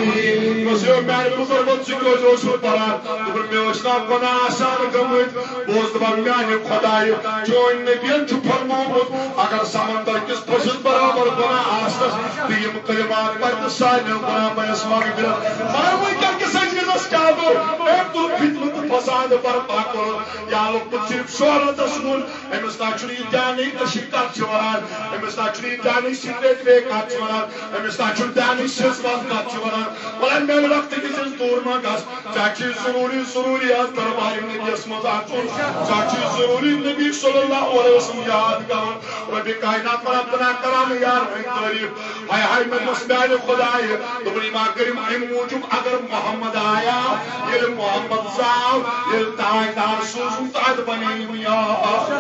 بس یہِ میانہِ بُزرگن، ژٕ کیٛازِ اوسُکھ پران؟ دوٚپُن، مےٚ ٲسۍ نا گۄناہ آسان گٔمٕتۍ۔ بہٕ اوسُس دپان، میانہِ خدایہِ، چٲنۍ نبین چھُ فرمومُت، اگر سمندر کِس پھٔسِس برابر گۄناہ آسنس، تہٕ یِم کلمات پرِ تہٕ سارنٕے گۄناہ بنٮ۪س مغفرت۔ مگر وٕنکیٚن کِس عزیزس کیٛاہ گوٚو؟ أمۍ تُل فتنہٕ تہٕ فساد برپا کوٚر۔ یا لوٚگ نہٕ صرف شہرتس کُن، أمِس نہ چھُنہٕ یہِ دیانٕے نشہِ کتھ چھِ ونان، أمِس نہ چھُنہٕ یہِ دیانٕے سگریٹ وے کتھ چھِ ونان، أمِس نہ چھُنہٕ دیانٕے سیٚز وَتھ کتھ چھِ ونان۔ وَلہٕ میانہِ وقتہٕ کِس دوٗر ما گژھ۔ ژےٚ چھُے ضروٗری، ضروٗری اَتھ دربارِ نبیَس منٛز اَژُن۔ ژےٚ چھُے ضروٗری نبی صلی اللہ علیہ وسلم یاد کَرُن۔ رۄبِ کائنات وَنان، بہٕ نہ کَران یار وۄنۍ تعریٖف۔ ہاے ہاے، مےٚ دوٚپُس، میٛانہِ خۄدایہِ۔ دوٚپُن، یِم ہا کٔرِم اَمہِ موٗجوٗب، اگر محمد آیا، ییٚلہِ محمد زاو، ییٚلہِ تاجدار سوٗزُن، تہٕ اَدٕ بَنے یِم یار۔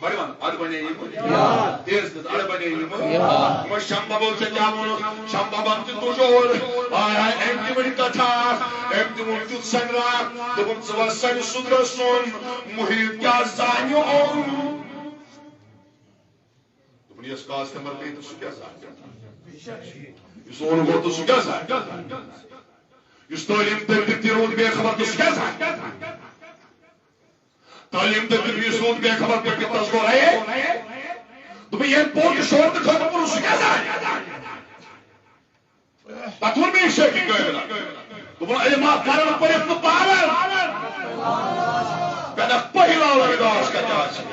بڑٕ ون، اَدٕ بنے یِم۔ تیز تیز، اَدٕ بنے یِم۔ وۄنۍ شمبابو ژےٚ کیٛاہ ووٚنُتھ؟ شمبابن تہِ تُج اور۔ آے آے، أمۍ تہِ ؤنۍ کتھا، أمۍ تہِ ووٚن تیُتھ سنگراکھ۔ دوٚپُن، ژٕ وَن سنہِ سُدرس سُنٛد محیط کیٛاہ زانہِ اوٚن؟ دوٚپُن، یُس کاس تہِ مر گٔے تہٕ سُہ کیٛاہ زانہِ؟ یُس اوٚن گوٚو تہٕ سُہ کیٛاہ زانہِ؟ یُس تعلیٖم تٔمۍ دیُت تہِ روٗد بے خبر تہٕ سُہ کیٛاہ زانہِ؟ تعلیٖم تٔمۍ دیُت یُس روٗد بے خبر تہٕ پِتَس گوٚو رَیے۔ دوٚپُن ییٚمۍ پوٚر تہٕ شوٚر تہٕ ختم کوٚرُن سُہ کیٛاہ زانہِ؟ پتہٕ ووٚن مےٚ یہِ شیخ کٲمِلَن۔ دوٚپُن علم آ کرن پٔرِتھ نہٕ پارن۔ پٮ۪ٹھٕ پٔہِلاو رٲوِتھ آس کَتہِ آسہِ۔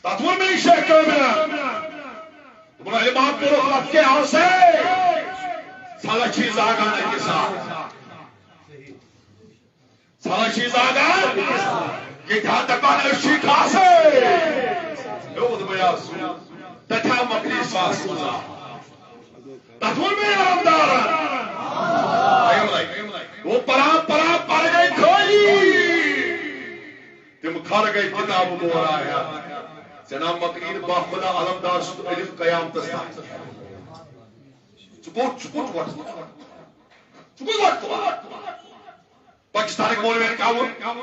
تَتھ ووٚن مےٚ یہِ شیخ کٲمِلَن۔ دوٚپُن علم آ کوٚرُکھ اَتھ کیٛاہ آسے؟ ژھلَس چھی زاگان أکِس اَتھ۔ ژھلَس چھی زاگان، ییٚتہِ ہا دَپان أسۍ چھی خاصٕے۔ ہیوٚت بہٕ یَس، تَتہِ ہا مۄکلی ساس گُزار۔ تَتھ ووٚن مےٚ علمدارَن۔ دوٚپُن پَران پَران پَرٕ گٔے خٲلی۔ تِم کھَر گٔے کِتابہٕ مورا ہٮ۪تھ۔ ژےٚ نا مۄکلی نہٕ باخۄدا علمدار سُنٛد علم قیامتَس تام۔ ژٕ کوٚت، ژٕ کوٚت وَتھ؟ ژٕ کوٚت وَتھ؟ پاکستانٕکۍ مولوین کیٛاہ ووٚن؟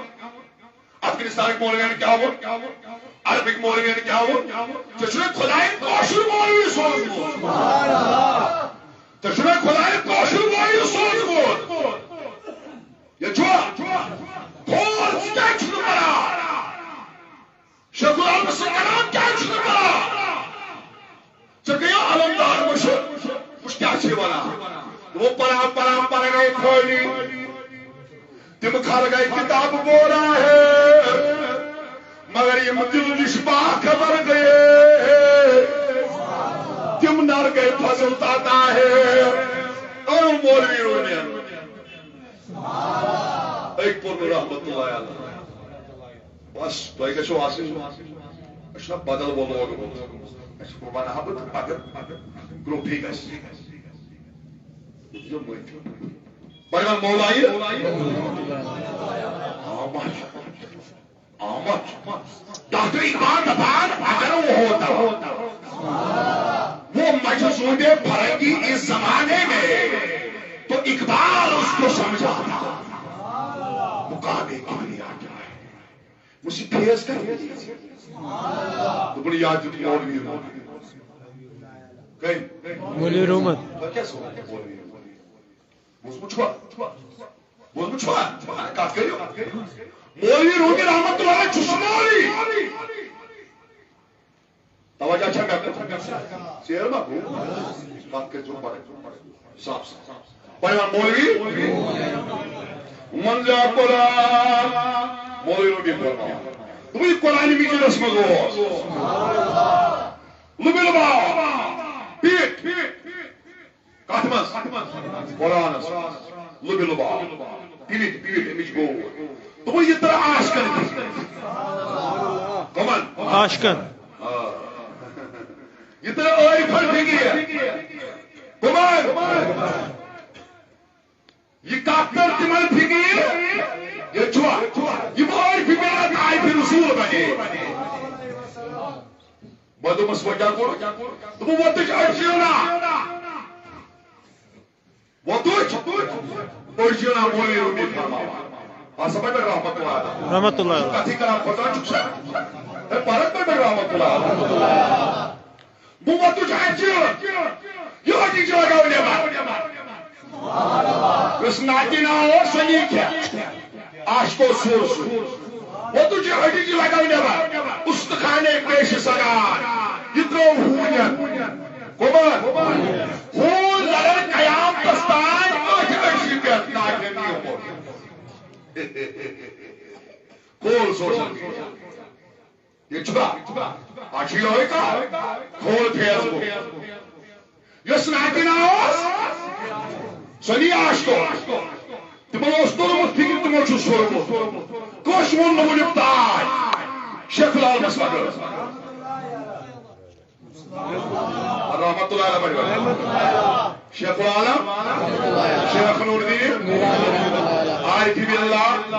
افغانستانٕکۍ مولوین کیٛاہ ووٚن؟ عربٕکۍ مولوین کیٛاہ ووٚن؟ ژےٚ چھُنہ خۄدایَن کٲشُر مولوی سوٗزمُت؟ ژےٚ چھُنہ خۄدایَن کٲشُر مولوی سوٗزمُت؟ ییٚتہِ چھُوا؟ کھول، ژٕ کیٛازِ چھُکھ نہٕ پَران؟ شیخ العالم سٕنٛدۍ کلام کیٛازِ چھُنہٕ پران؟ ژےٚ گٔیو علمدار مٔشِتھ، وٕچھ کیٛاہ چھِ وَنان۔ دوٚپُن پران پران پران گٔے خٲلی، تِم کھر گٔے کِتاب بورا ہے، مگر یِم دِل نِش باخبر گٔے، تِم نر گٔے فضل داتا ہے۔ اَو مولوی روٗنٮ۪ن أکۍ پوٚر نہٕ رحمتہ اللہ علیہ۔ بس، تۄہہِ گژھیو آسٕنۍ، أسۍ چھِنہ بدل وۄنۍ لوگمُت۔ اَسہِ چھُ وَنہٕ ہا بہٕ تہٕ پَتہٕ گرُپٕے گژھِ۔ بہٕ دِمہٕ معٲفی۔ بہٕ وَنہٕ مولا یہِ۔ آمد۔ آمد۔ ڈاکٹر اقبال دَپان، اگر وہ ہوتا، وہ مجذوب فرنگی اس زمانے میں، تو اقبال اس کو سمجھاتا۔ مقام کبریا کیا ہے؟ مجھ سے فیض کر۔ دوٚپُن یاد دیُت مولوی روٗمَن۔ کٔمۍ؟ مولوی روٗمَن۔ تۄہہِ کیٛاہ سوٗنچ مولوی روٗمَن؟ بوٗزمُت چھُوا؟ بوٗزمُت چھُوا؟ کَتھ کٔرِو۔ مولوی روٗمی رحمتہ اللہ چھُ سُہ مولوی۔ توجہ چھا مےٚ کُن؟ ژیر ما گوٚو؟ کَتھ کٔرۍزیو پَرٕنۍ۔ صاف صاف۔ پَرٕنۍ مولوی۔ منزا قرآن۔ مولوی روٗمی پَرناوان۔ دوٚپُن یہِ قرآن مجیدس منٛز اوس۔ لُبہِ لُباب۔ پیٖٹھ۔ کتھ منٛز؟ قرآنس۔ لُبہِ لُباب۔ پیٖٹھ، پیٖٹھ، اَمِچ گوٚو۔ دوٚپُن، یہِ ترٛٲو عاشقن۔ کمن؟ عاشقن۔ آ۔ یہِ ترٛٲو عٲرفن فقیٖر۔ کمن؟ یہِ کتھ کٔر تِمن فقیٖر؟ ییٚتہِ چھُوا؟ یِم عٲرفی مِلت عارفی رسول بنے۔ بہٕ دوٚپمَس، وۄنۍ کیٛاہ کوٚر؟ دوٚپُن، وۄتُچ أڑجہِ نا۔ وۄتُچ أڑجہِ نا، مولوی روٗمی فرماوان۔ آسا پٮ۪ٹھ رحمتہ اللہ علیہ۔ رحمتہ اللہ علیہ۔ کَتھٕے کران، کھۄژان چھُکھ سا؟ ہے، پَرَن پٮ۪ٹھ رحمتہ اللہ علیہ۔ بہٕ وۄتُچ أڑجہِ، یہِ أڑجہِ چھِ لگاو نٮ۪بر۔ یُس ناتہِ ناو اوس، سُہ نی کھٮ۪تھ۔ عاشقو سوٗر سُہ۔ وۄتُج یہِ أڈِج لگاو نٮ۪بر۔ استخانے پیش سگان۔ یہِ ترٛوو ہوٗنٮ۪ن۔ کۄمن؟ ہوٗن لڑن قیامتس تام أتھۍ أڈجہِ پٮ۪ٹھ ناتہِ ناو۔ کھول سوشل میڈیا۔ ییٚتہِ چھُ، آز چھُ یِہوٚے کَتھ، کھول فیس بُک۔ یۄس ناتہِ ناو ٲس، سۄ نی عاشقو۔ تِمو اوس توٚرمُت فِکرِ، تِمو چھُ سوٚرمُت۔ کٲنٛسہِ ووٚن نہٕ وُنیُک تام شیخ العالمس وغٲر۔ رحمتہ اللہ علیہ وسلم۔ شیخ العالم، شیخ نور الدین، عارف باللہ،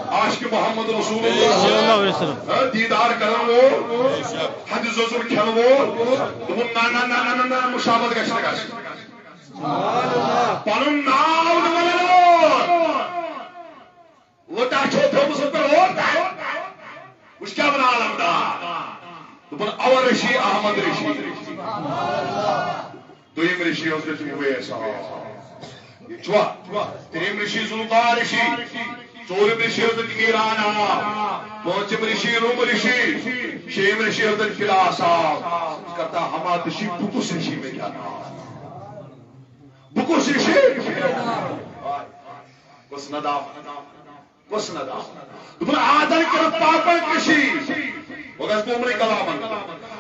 عاشق محمد رسول اللہ، صلی اللہ علیہ وسلم۔ ہاں، دیدار کرن وول، ہندِ زوزُر کھٮ۪ن وول۔ دوٚپُن، نہ، نہ، نہ، نہ، نہ، نہ، مشابہت گژھِ نہٕ گژھٕنۍ۔ پنُن ناو نہٕ ونن وول۔ لوٚٹا چھو تھٲومٕژ اوترٕ اور تام۔ وٕچھ کیٛاہ ونان علمدار۔ دوٚپُن، اول رشی احمد رشی، دوٚیِم رشی حضرت اویس۔ یہِ چھُوا؟ ترٛیٚیِم رشی ذوالقار رشی، ژوٗرِم رشی حضرت ایران آ، پوٗنٛژِم رشی روم رشی، شیٚیِم رشی حضرت کلاس آ۔ کرتا ہما تشی بُکُس رشی میں کیا ناو؟ بُکُس رشی؟ کُس نہ داو؟ کُس نہ داو؟ دوٚپُن، آدر کٔرِتھ پاپن کٔشی۔ وۄنۍ گژھٕ بہٕ عمرٕے کلامن۔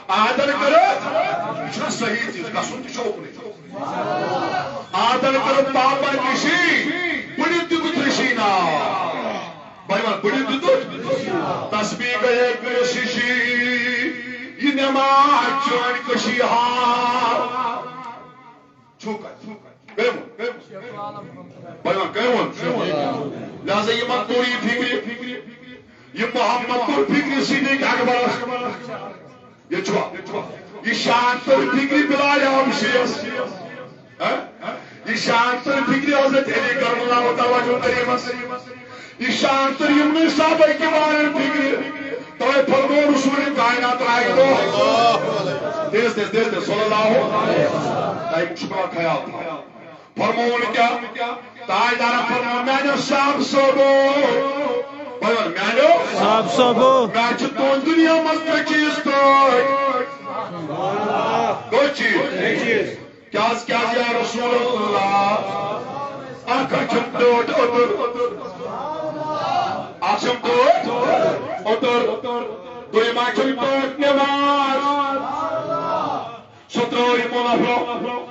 آدر کٔرِتھ، یہِ چھُنہ صحیح چیٖز، گژھُن تہِ چھُ اُکنُے۔ آدر کٔرِتھ پاپن کٔشی، بٔڑِتھ دیُتُتھ رشی ناو۔ بٔڑِتھ دیُتُتھ؟ تسبیح گٔیے کٔرِتھ شِشی، یہِ نٮ۪ماز چٲنۍ کٔشی ہاو۔ چھُکھ اَتہِ۔ کٔمۍ ووٚن؟ بہٕ وَنہٕ، کٔمۍ ووٚن؟ لہذا یِمن توٚر یہِ فِکرِ، یہِ محمد توٚر فِکرِ صدیق اکبرس۔ یہِ چھُوا؟ یہِ شان توٚر فِکرِ بلال حبشیس۔ ہہ؟ یہِ شان توٚر فِکرِ حضرت علی کرم اللہ وجہہ کریمس۔ یہِ شان توٚر یِمنٕے صحابہ کرامن فِکرِ۔ تۄہہِ فرموو رسول کائنات آیہِ دۄہ۔ تیز، تیز، تیز، تیز، صلی اللہ۔ تۄہہِ چھُ پٮ۪وان خیال تھاوُن۔ فرمووُن کیٛاہ؟ تاجدارن فرموو، میٛانیو صاحب صٲبو۔ بہٕ وَنہٕ، میٛانیو صاحب صٲبو۔ مےٚ چھِ تُہنٛد دُنیا منٛز ترٛےٚ چیٖز ٹٲٹھۍ۔ کٔژ چیٖز؟ کیٛازِ، کیٛازِ یا رسول اللہ؟ اکھ چھُم ٹٲٹھ اوٚدُر۔ اکھ چھُم ٹٲٹھ اوٚدُر۔ دوٚیِم اکھ چھُم ٹٲٹھ نٮ۪ماز۔ سۄ ترٛٲو یِمو نفرو۔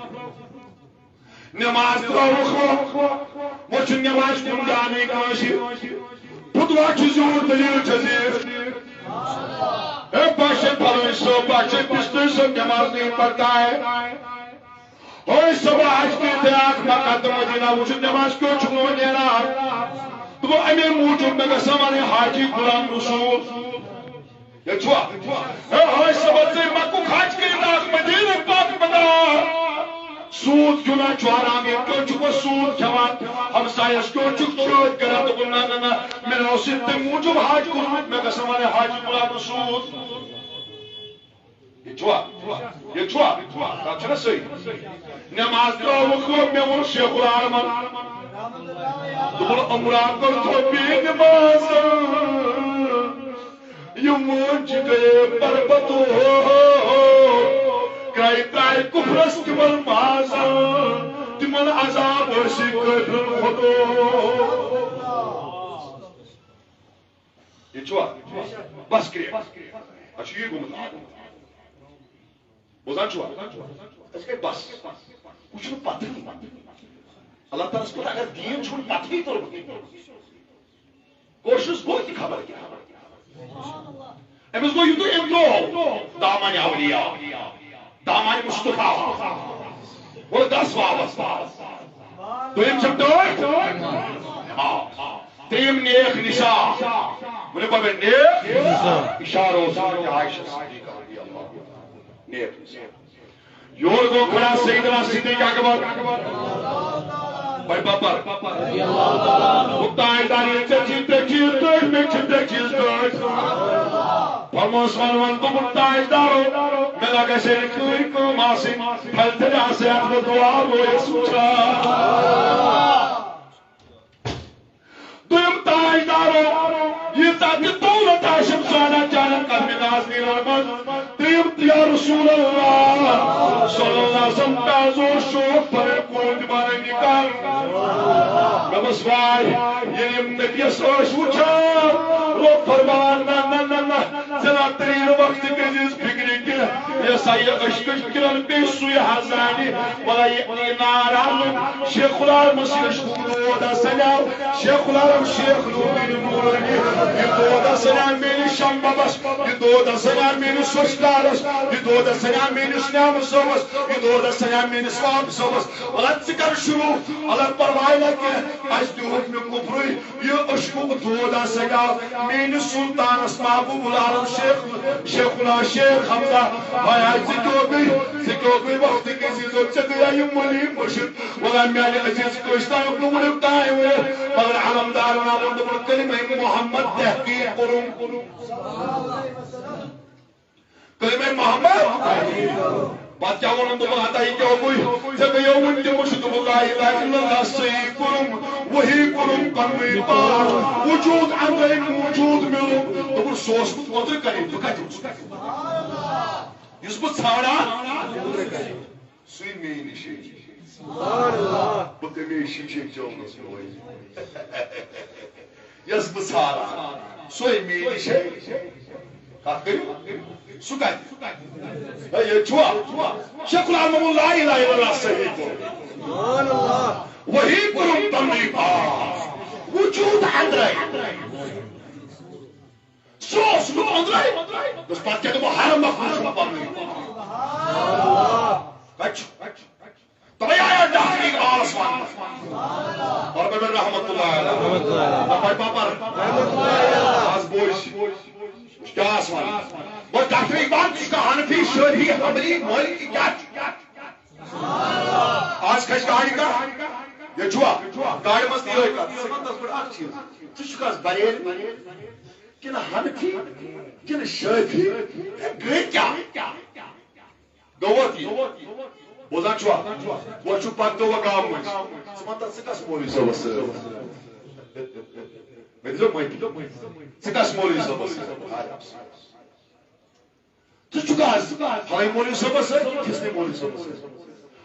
نٮ۪ماز ترٛٲوٕکھ وۄنۍ۔ وۄنۍ چھُنہٕ نٮ۪مازِ کُن دیانٕے کٲنٛسہِ۔ فتوا چھُ زیوٗٹھ، دٔلیٖل چھےٚ زیٖٹھ۔ ہے، بس ہے پھلٲنۍ صٲب، بس ہے پِستٲنۍ صٲب، نٮ۪ماز نہیں پڑھتا ہے۔ ہٲے صبح حج کٔرِتھ آے اکھ مکہ تہٕ مدینہ، وٕچھُن نٮ۪ماز کیوں چھُکھ نہٕ وۄنۍ نیران۔ دوٚپُن، اَمے موٗجوٗب مےٚ گژھن وَنٕنۍ حاجی غلام رسول۔ ییٚتہِ چھُوا؟ ہے، ہٲے صبح ژے مکُک حج کٔرِتھ آکھ مدیٖنہٕ پاک پتہ۔ سوٗد کیوں نہ چھُ حرام، ییٚتہِ کیوں چھُکھ وۄنۍ سوٗد کھٮ۪وان؟ ہمسایَس کیوں چھُکھ چٲتۍ کران؟ دوٚپُن، نہ، نہ، نہ، مےٚ نہ اوس یہِ تَمہِ موٗجوٗب حج کوٚرمُت، مےٚ گژھن وَنٕنۍ حاجی غلام رسول۔ یہِ چھُوا؟ یہِ چھُوا؟ تَتھ چھُنہ صحیح؟ نٮ۪ماز ترٛٲوٕکھ وۄنۍ، مےٚ ووٚن شیخ العالمن۔ دوٚپُن، عمرہ کوٚر تھوٚپی نٮ۪ماز۔ یِم وٲنۍ چھِ گٔیے بربتو، کرٛایہِ ترٛایہِ کُفرس تِمن مازن، تِمن عذاب ٲسی کٲفرن کھوٚتو۔ یہِ چھُوا؟ بس کرٛیکھ۔ اَسہِ چھُ یی گوٚمُت عادت۔ بوزان چھُوا؟ أسۍ گٔے بس۔ وۄنۍ چھُنہٕ پتہٕے۔ اللہ تعالیٰ ہس کوٚر اگر دیٖن چھُنہٕ پتہٕے توٚرمُت۔ کوشش گوٚو تہِ خبر کیٛاہ۔ أمِس گوٚو یِتُے أمۍ ترٛوو دامن اولیاء، دامن مصطفیٰ۔ گوٚو دس واوس۔ دوٚیِم چھَم ٹٲٹھۍ نٮ۪ماز۔ ترٛیٚیِم نیک نِشان۔ ؤنِو پتہٕ مےٚ، نیک نِشان۔ اِشارٕ اوس حضرت عائشہ صدیقہ رضی اللہ عنہا۔ نیک نِشان۔ یور گوٚو کھڑا سیدنا صدیق اکبر۔ بھائی بابر۔ تاجدار ییٚلہِ ژےٚ چھی ترٛےٚ چیٖز ٹٲٹھۍ، مےٚ چھِ ترٛےٚ چیٖز ٹٲٹھۍ۔ فرموس وَن وَن دوٚپُن تاجدارو، مےٚ لگا سیٚرِ کٲنۍ کٲم آسٕنۍ۔ پھلہِ تھٔلۍ آسہٕ ہا بہٕ دُعا رویَس وٕچھان۔ دوٚیِم تاجدارو، ییٖژاہ تہِ دولت آسٮ۪م سانٮ۪ن چانٮ۪ن قدمِ نازنیٖنَن منٛز۔ ترٛیٚیِم تہِ یا رسول اللہ صلی اللہ علیہ وسلم، مےٚ حظ اوس شوق پنٕنۍ کوٗر تہِ بنٕنۍ نکاح۔ مےٚ دوٚپمَس، واے، ییٚلہِ یِم نبیَس ٲسۍ وٕچھان، رۄب فرمان، نہ، نہ، نہ، نہ، ژےٚ نا ترٛیٚیہِ وقتہٕ گٔژھِس فِکرِ کینٛہہ۔ یہِ ہسا یہِ عشقٕچ کرن پیٚیہِ سُے حظ زانہِ۔ ولا یہِ، یہِ نار آو شیخ العالمس یہِ عشقُک دود ہسا آو۔ شیخ العالم شیخ نوٗرُدیٖن نوٗرٲنی۔ یہِ دود ہسا آو میٲنِس شمبابس، یہِ دود ہسا آو میٲنِس سۄسکارس، یہِ دود ہسا آو میٲنِس نیامہٕ صٲبس، یہِ دود ہسا آو میٲنِس وام صٲبس۔ ولا ژٕ کر شروع، ولا پرواے نہ کینٛہہ، اسہِ دیُت نہٕ کُفرُے۔ یہِ عشقُک دود ہسا گوٚو میٲنِس سلطانس محبوب العالم شیخ، شیخ اللہ شیخ حمزہ۔ بھایا، ژٕ کیٛاہ گٔے، ژٕ کیٛاہ گٔے وقتہٕ کِس عزت، ژےٚ گٔیا یہِ مٔلی مٔشِتھ؟ ولا میانہِ عزیز کٲنٛسہِ تام اوس نہٕ وُنیُک تام ؤنِتھ، مگر علمدارن آو ووٚن، دوٚپُن، کلمہ محمد تحقیق کوٚرُم۔ کلمہ محمد۔ پتہٕ کیٛاہ ووٚنُن؟ دوٚپُن، ہتا یہِ کیٛاہ گوٚو؟ ژےٚ گٔیو وُنہِ تہِ مُشرِک۔ دوٚپُن، لا الہ الا اللہ، صحیح کوٚرُم، وحی کوٚرُم پننُے پان، وجود اندرے موجود میوٗن۔ دوٚپُن، سُہ اوس نہٕ اوترٕ کَرے، بہٕ کَتہِ اوسُس؟ یُس بہٕ ژھانڈان، سُے مےٚ نِشے۔ بہٕ کَمے شیٖشے چٲونَس وۄنۍ۔ یۄس بہٕ ژھانڈان، سۄے مےٚ نِش ہے۔ کَتھ کٔرِو؟ سُہ کَتہِ؟ ہے، ییٚتہِ چھُوا؟ شیخ العالم، لا الہ الا اللہ، صحیح کوٚر۔ وحی کوٚرُم پننُے پاس۔ وجود اندرے۔ سُہ اوس نہٕ أنٛدرَے۔ دوٚپُس، پَتہٕ کیٛاہ؟ دوٚپُن، ہر مخلوق چھُ پَنُن۔ کَتہِ چھُ؟ تَوَے آیا ڈاکٹر اقبالَس وَننہٕ۔ پربت رحمت اللہ علیہ۔ دَپَے پاپر۔ آز بوز۔ کیٛاہ آس وَنان؟ بہٕ ڈاکٹر اقبال، ژٕ چھُکھا حنفی، شٲفی، حنبلی، مٲلکی، کیٛاہ چھُ؟ آز کھسہِ گاڑِ کانٛہہ۔ ییٚتہِ چھُوا؟ گاڑِ منٛز تہِ یِہوٚے کَتھ۔ ژٕ وَن تَس پٮ۪ٹھ اَکھ چیٖز۔ ژٕ چھُکھ آز بریلوی؟ کِنہٕ حنفی، کِنہٕ شٲفی، ہے گٔے کیٛاہ؟ گوٚو ووت یہِ؟ بوزان چھُوا؟ وۄنۍ چھُ پَتہٕ گوٚو وۄنۍ گامہٕ مٔنٛزۍ۔ ژٕ وَن تَس، ژٕ کَس مولوی صٲبَس سۭتۍ؟ مےٚ دِژ مٔنٛزۍ۔ ژٕ کَس مولوی صٲبَس سۭتۍ؟ ژٕ چھُکھ آز فلٲنۍ مولوی صٲبَس سۭتۍ، فِستٲنۍ مولوی صٲبَس سۭتۍ؟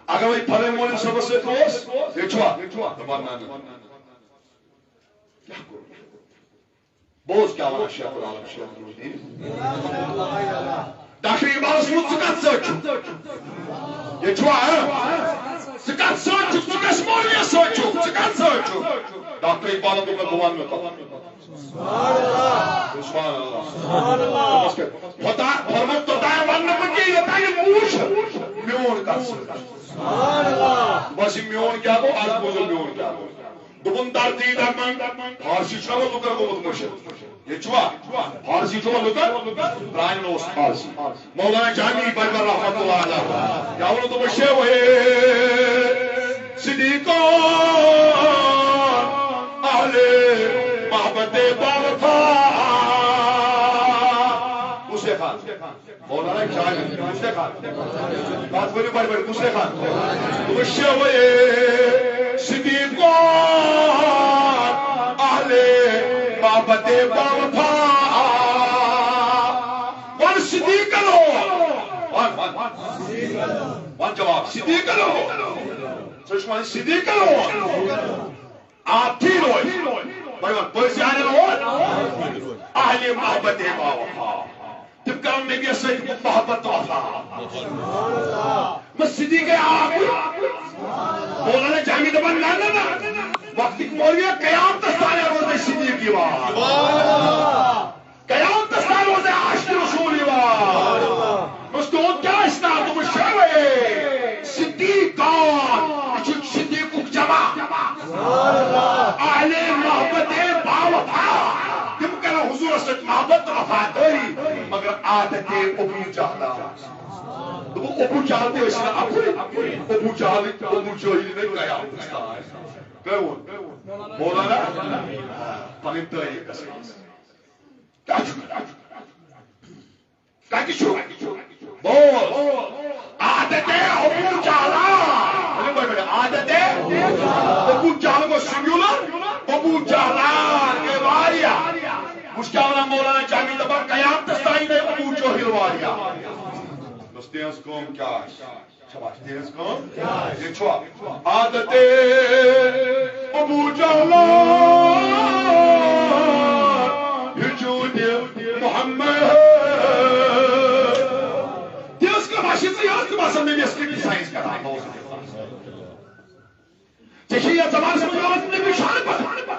اگر وۄنۍ فلٲنۍ مولوی صٲبَس سۭتۍ اوس، ییٚتہِ چھُوا؟ دَپان نہ، نہ۔ کیٛاہ کوٚر؟ بوز کیٛاہ وَنان شیخ العالم شیخ نوردین۔ ڈاکٹر اقبالس ووٚن، ژٕ کَتھ سۭتۍ چھُکھ؟ ییٚتہِ چھُوا، ہا؟ ژٕ کَتھ سۭتۍ چھُکھ؟ ژٕ کَس مولویَس سۭتۍ چھُکھ؟ ژٕ کَتھ سۭتۍ چھُکھ؟ ڈاکٹر اقبالن دوٚپ، بہٕ وَنہٕ نہٕ تۄہہِ۔ سبحان اللہ۔ دوٚپمَس کیٛاہ؟ خۄدا فرموو، توٚتام وَنہٕ نہٕ بہٕ کینٛہہ، یوٚتام یہِ وٕچھ میون کَتھ سۭتۍ چھُ۔ بَس یہِ میون کیٛاہ گوٚو؟ اَز بوٗزِو میون کیٛاہ گوٚو۔ دوٚپُن، دردی دَپان، فارسی چھُنہ وۄنۍ لُکَن گوٚمُت مٔشِتھ۔ ییٚتہِ چھُوا؟ فارسی چھُوا لُکَن؟ پرٛانٮ۪ن اوس فارسی۔ مولانا جامی بربر رحمت اللہ علیہ۔ کیٛاہ ووٚنُن دوٚپُن؟ شیوے صدیقان اہل محبت باوفا۔ کُس لیکھان؟ مولانا جامی، کُس لیکھان؟ بات بولیے بڑے بڑے، کُس لیکھان؟ دوٚپُن، شیوے صدیقان اہل محبت باوفا۔ وَن صدیقن ہو۔ وَن، وَن۔ وَن جواب، صدیقن ہو۔ ژٕ چھُکھ وَنان صدیقن ہو۔ آ، تھی روز۔ بڑے بڑے، پٔزۍ یارن ہو۔ اہل محبت باوفا۔ تِم کرن نبیَس سۭتۍ محبت تہٕ وفا۔ مےٚ صدیق آ۔ مولانا جامی دَپان، نہ، نہ، نہ۔ وقتٕکۍ مولوی، قیامتس تام روزے صدیق یِوان۔ قیامتس تام روزے عاشق رسول یِوان۔ بس تُہُنٛد کیٛاہ آسہِ ناو؟ دوٚپُن، شیوے صدیقان۔ یہِ چھُ صدیقُک جمع۔ اہل محبت باوفا۔ تِم کرن حضورس سۭتۍ محبت تہٕ وفادٲری، مگر عادت ابو جہل۔ دوٚپُن، ابو جہل تہِ ٲسۍ نہٕ اَپُے۔ ابو جہل، ابو جہل نے قیامتس تام۔ کٔمۍ ووٚن؟ مولانا۔ پنٕنۍ تٲریٖخ گژھِ۔ کیٛاہ چھُ؟ کَتہِ چھُ؟ بول۔ عادت ابو جہلا۔ ؤلِو بڑے بڑے۔ عادت ابو جہل گوٚو سنگولر، ابو جہلان گٔے واریاہ۔ وٕچھ کیٛاہ وَنان مولانا جامی، دَپان، قیامتس تام نہٕ ابو جہل واریاہ۔ بس تِہنٛز کٲم کیٛاہ آسہِ؟ شاباش، تِہنٛز کٲم۔ یہِ چھُ عادت ابو جہلان وجود محمد۔ تِہنٛز کٲم آسہِ، ژٕ یہِ ٲس نہٕ باسان مےٚ، مےٚ ٲس criticize کران۔ ژےٚ چھے یَتھ زمانس منٛز یِوان نبی شان پتہٕ۔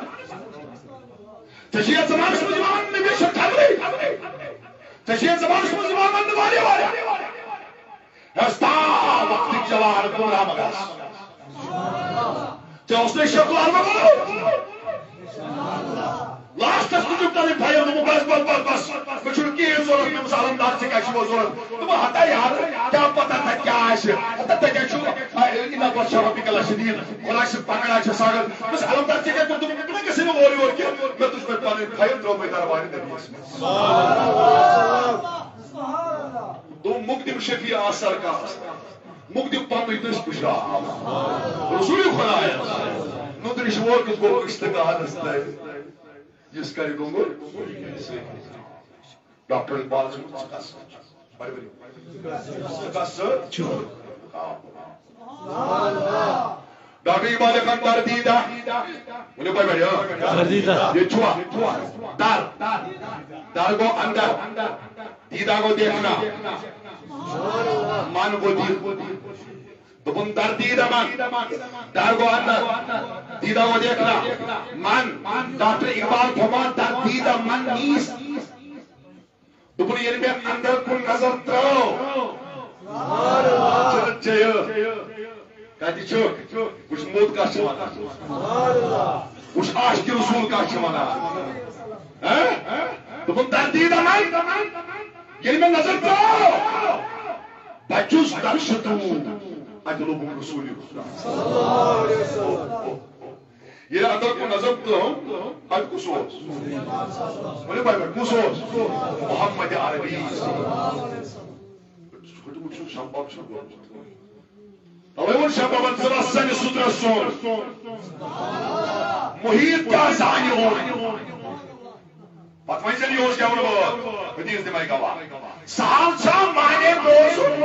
ژےٚ چھے یَتھ زمانس منٛز یِوان نبی شان خبرٕے۔ ژےٚ چھے یَتھ زمانس منٛز یِوان وننہٕ واریاہ، واریاہ۔ ہستا وقتٕکۍ جوان گمراہ مہ گژھ۔ ژےٚ اوس نہٕ شکل آمُت۔ لاسٹس تُجُکھ تَلٕے فایِل، دوٚپُکھ، بس، بس، بس، بس، مےٚ چھُنہٕ کِہیٖنۍ ضوٚرَتھ، مےٚ دوٚپُس، علم دار، ژےٚ کیٛاہ چھُے وۄنۍ ضوٚرَتھ؟ دوٚپُن، ہتا یارٕ، کیٛاہ پتہ تَتہِ کیٛاہ آسہِ؟ ہتا تَتہِ چھُ، آ، اِنَا بَس چھَ رَبِّکَ لَشَدیٖد، خۄدا چھِ پکڑا چھِ سخت۔ دوٚپُس، علم دار، ژےٚ کیٛاہ کوٚر؟ دوٚپُن، مےٚ گژھِ نہٕ اورٕ یور کینٛہہ، مےٚ تُج مےٚ پَنٕنۍ فایِل، ترٛٲو مےٚ دربارِ نبیَس منٛز۔ سبحان اللہ۔ دوٚپُن، مقدم شفیع آ سرکار، مقدم پننُے دٔسۍ پُشراو۔ رسول خدایس نُدرِش ووکُس گوٚو اشتغالس تہٕ یُس کرِ گوٚنگُر۔ ڈاکٹر اقبال چھُ ژٕ کس، بڑٕ ؤرِو۔ ژٕ کس سۭتۍ چھُ۔ ڈاکٹر اقبال لیکھان تردیدہ۔ ؤنِو بڑٕ بڑٕ، ہاں۔ تردیدہ۔ یہِ چھُوا؟ در۔ در گوٚو اندر۔ دیدہ گوٚو دیکھنا۔ من گوٚو دیٖد۔ دوٚپُن، در دیٖدہ من۔ در گوٚو اندر۔ دیٖدہ گوٚو دیکھنا۔ من۔ ڈاکٹر اقبال فرمان، در دیٖدہ من نیٖز۔ دوٚپُن، ییٚلہِ مےٚ اندر کُن نظر ترٲو، چھُنہٕ چیٚیہِ۔ کتہِ چھُ؟ وٕچھ، موٚت کتھ چھِ ونان۔ وٕچھ، عاشق رسول کتھ چھِ ونان۔ ہہ؟ دوٚپُن، در دیٖدہ من، ییٚلہِ مےٚ نظر ترٲو، بچُس درشتو، اتہِ لوٚبُم رسول خدا۔ ییٚلہِ اندر کُن نظر ترٲو، اتہِ کُس اوس؟ ؤنِو بھائی، کُس اوس؟ محمد عربی۔ پھُٹمُت چھُ شمباب چھُ گوٚمُت۔ توے ووٚن شمبابن، ژٕ وَس سانہِ سُترس سوٚن۔ محیط کیٛاہ زانہِ اوٚن؟ پتہٕ وۄنۍ زن یہِ اوس گٮ۪ونہٕ وول، حدیث دِمے گواہ۔ سہل چھا معنی بوزُن؟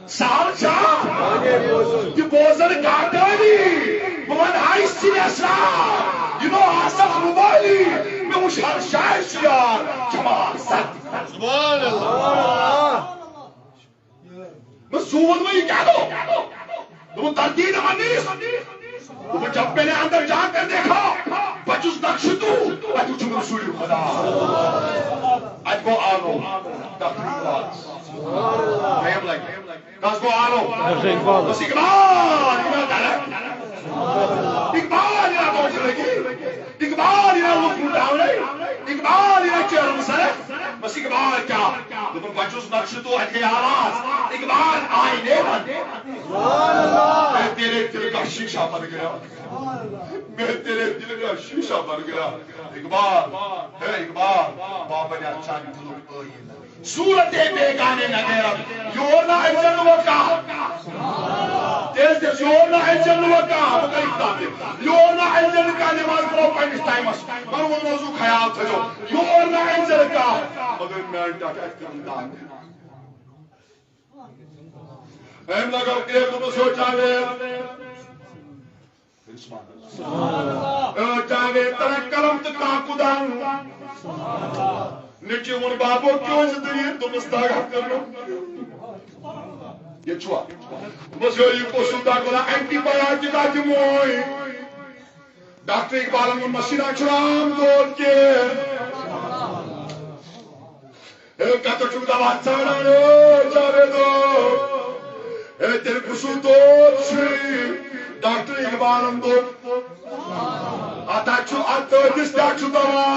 سہل چھا؟ یہِ بوزن گاٹٲری۔ بہٕ ونہٕ ہاے سِنٮ۪س نا، یہِ نو آسکھ رُبٲلی۔ مےٚ وُچھ ہر جایہِ چھُ یار جمال سر۔ سبحان اللہ۔ بہٕ زوٗن وۄنۍ، یہِ کیٛاہ گوٚو؟ دوٚپُن، تردید منیس۔ دوٚپُن، جب میں نے اندر جا کر دیکھا، بچُس نقش تو، اتہِ وُچھُم رسول خدا۔ اتہِ گوٚو آلو، تقریٖب باز۔ ٹایم لگہِ۔ کس گوٚو آلو؟ ڈاکٹر اقبال۔ بس اقبال، یہِ نا کرکھ۔ اقبال، یہِ نا گوٚو لگی۔ اقبال، یہِ نا لوٚگ مُٹاونے۔ اقبال، یہِ نا چیرم سرک۔ بس اقبال کیا؟ دوٚپُن، بچُس نقش تو، اتہِ گٔے آواز۔ اقبال آیہِ نیران۔ میں تیرے دل کا شیشہ بن گیا۔ میں تیرے دل کا شیشہ بن گیا۔ اقبال، ہے اقبال، بابا نے اچھا دلوں کو صورت بیگانے نہ غیرت۔ یور نہ انزن وکا۔ تیز تیز، یور نہ انزن وکا۔ بہٕ کَرٕ اِقدام۔ یور نہ انزن کا نماز پرو پننس ٹائمس۔ مگر وۄنۍ موضوع خیال تھٲیِو۔ یور نہ انزن کا۔ مگر میٛانہِ ٹاٹھہِ اَتہِ کٔرٕن دَگ۔ أمۍ لگٲو کرٛیک، دوٚپُس، "ہے جاوید۔" "ہے جاوید، ترٛکھ قلم تہٕ کاکُد اَن۔" نیٚچوۍ ووٚن، "بابو، کیٛازِ دٔلیٖل؟" دوٚپمَس، "دَگ ہا کٔرٕم۔" ییٚتہِ چھُوا؟ دوٚپمَس، "ہے، یہِ کُس ہیوٗ دَگ وَلا، اینٹی بایاٹِک ہا دِموے؟" ڈاکٹر اقبالن ووٚن، "مسیٖنا چھُ رام دود کینٛہہ۔" ہے، کتھ چھُکھ دوا ژھانڈان، ہے جاویدو؟ ہے، تیٚلہِ کُس ہیوٗ دود چھُے؟ ڈاکٹر اقبالن دوٚپ، ہتا چھُ اتھ دٲدِس کیٛاہ چھُ دوا؟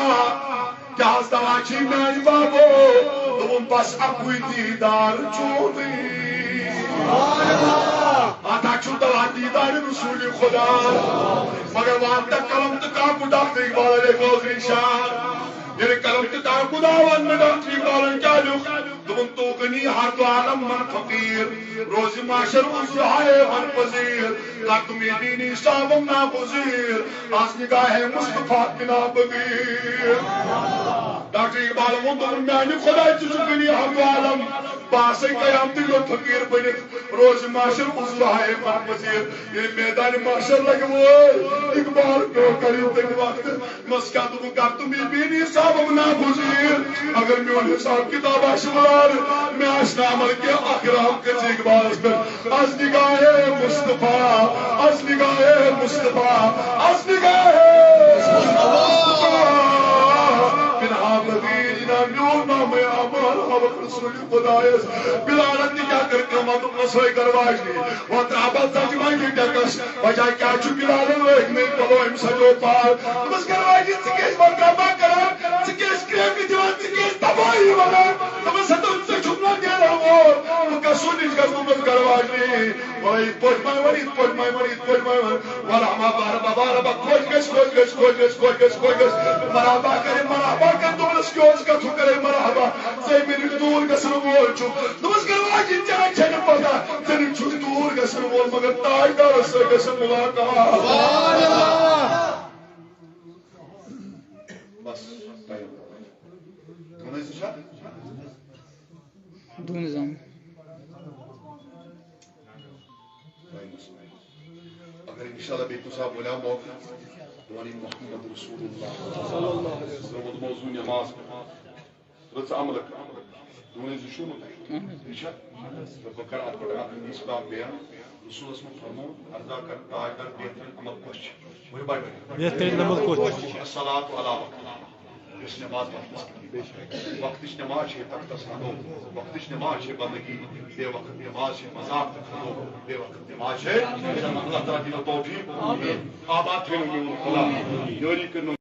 کیٛاہ حظ دوا چھُے میانہِ بابو؟ دوٚپُن، بس اکُے دیٖدار چونُے۔ ہتا چھُ دوا، دیٖدار رسول خدا۔ مگر واتنہ قلم تہٕ کاکُد ڈاکٹر اقبال علیہ ٲخری شعر۔ ییٚلہِ قلم تہٕ کاکُد آو وننہٕ، ڈاکٹر اقبالن کیٛاہ لیوٚکھ؟ دوٚپُن، "تو غنی ہر دو عالم من فقیر، روزِ محشر عذر ہائے من پذیر، کر تُم میٖدینِ حسابم ناگزیر، از نگاہِ مصطفیٰ بنا بغیر۔" ڈاکٹر اقبالن ووٚن، دوٚپُن، "میانہِ خۄدایہِ، ژٕ چھُکھ غنی ہر دو عالم، بہٕ آسے قیامتٕکۍ دۄہ فقیٖر بٔنِتھ، روزِ محشر عذر ہائے من پذیر۔" ییٚلہِ میدانِ محشر لگہِ وٲے، اقبال پیوٚو کرِ تمہِ وقتہٕ۔ مس کیٛاہ دوٚپُکھ، کر تُم میٖدینِ حسابم ناگزیر۔ اگر میون حساب کتاب آسہِ وار، مےٚ آسہِ نہٕ عمل کینٛہہ، اکھ رحم کٔرۍ زِ اقبالس پٮ۪ٹھ۔ از نگاہِ مصطفیٰ، از نگاہِ مصطفیٰ، از نگاہِ مصطفیٰ۔ بنا بغیر نہ میون نامہ اعمال ہاوکھ رسول خدایس۔ بلالن تہِ کیٛاہ کٔر کٲم، دوٚپمس، ہے گرٕ واجنہِ، وۄنۍ ترٛاو بہٕ ژجہِ منٛجہِ ڈٮ۪کس۔ وجہ کیٛاہ چھُ؟ بِلالن لٲگۍ مٕتۍ پلو أمۍ سجو پار۔ دوٚپمس، گرٕ واجنہِ، ژٕ کیٛازِ وۄنۍ ڈرامہ کران؟ ژٕ کیٛازِ کرٛیکہٕ دِوان؟ ژٕ کیٛازِ تبٲہی ونان؟ دوٚپمس، ہتو، ژٕ چھُکھ نا نیران۔ بہٕ گژھٕ نِش گژھٕ بہٕ گژھٕ گرٕ واجنہِ۔ وَلہٕ یِتھ پٲٹھۍ مَے وَن، یِتھ پٲٹھۍ مَے وَن، یِتھ پٲٹھۍ مَے وَن۔ وَلہٕ اَما بارٕ بَبا رَبا خۄش گژھِ، خۄش گژھِ، خۄش گژھِ، خۄش گژھِ، خۄش گژھِ۔ مرحبا کَرِ، مرحبا کَرِ، دوٚپنَس کیٛاہ اوس کَتھٕ کَرے مرحبا۔ ژٕ مےٚ نِش دوٗر گژھن وول چھُکھ۔ دوٚپمَس گرٕ واجنہِ ژےٚ چھےٚ نہٕ پَتہ، ژٕ نِش چھُکھ دوٗر گژھن وول، مگر تاجدارَس سۭتۍ گژھن مُلاقات۔ بس، ٹایم۔ کٕم ٲسۍ وٕچھان؟ دوٗنہٕ زامُت۔ اگر انشاءاللہ بیٚیہِ کُنہِ ساتہٕ مِلیو موقع، بہٕ وَنہٕ محمد رسول اللہ۔ بہٕ وَنہٕ موضوع نماز پٮ۪ٹھ۔ رٕژ عملہٕ کر۔ دوٗنہٕ زٕ چھُو نہٕ تۄہہِ۔ ٹھیٖک چھا؟ تہٕ بہٕ کَرٕ اَتھ پٮ۪ٹھ اَکھ حدیث پاک بیان۔ رسولس منٛز فرموو، عرضا کر تاجدار بہترین عمل کۄس چھِ؟ ؤنِو بھائی۔ بہترین عمل کۄس چھِ؟ الصلاۃ علی وقت۔ یۄس نماز وقتس پٮ۪ٹھ۔ وقتٕچ نماز چھِ تختس رنٛگو، وقتٕچ نماز چھِ بندگی، بے وقت نماز چھِ مذاق تہٕ کھنو، بے وقت نماز چھِ۔ اللہ تعالیٰ دِنو توفیق۔ آباد تھٲیِو میون خدا۔ یٲری کٔرِنو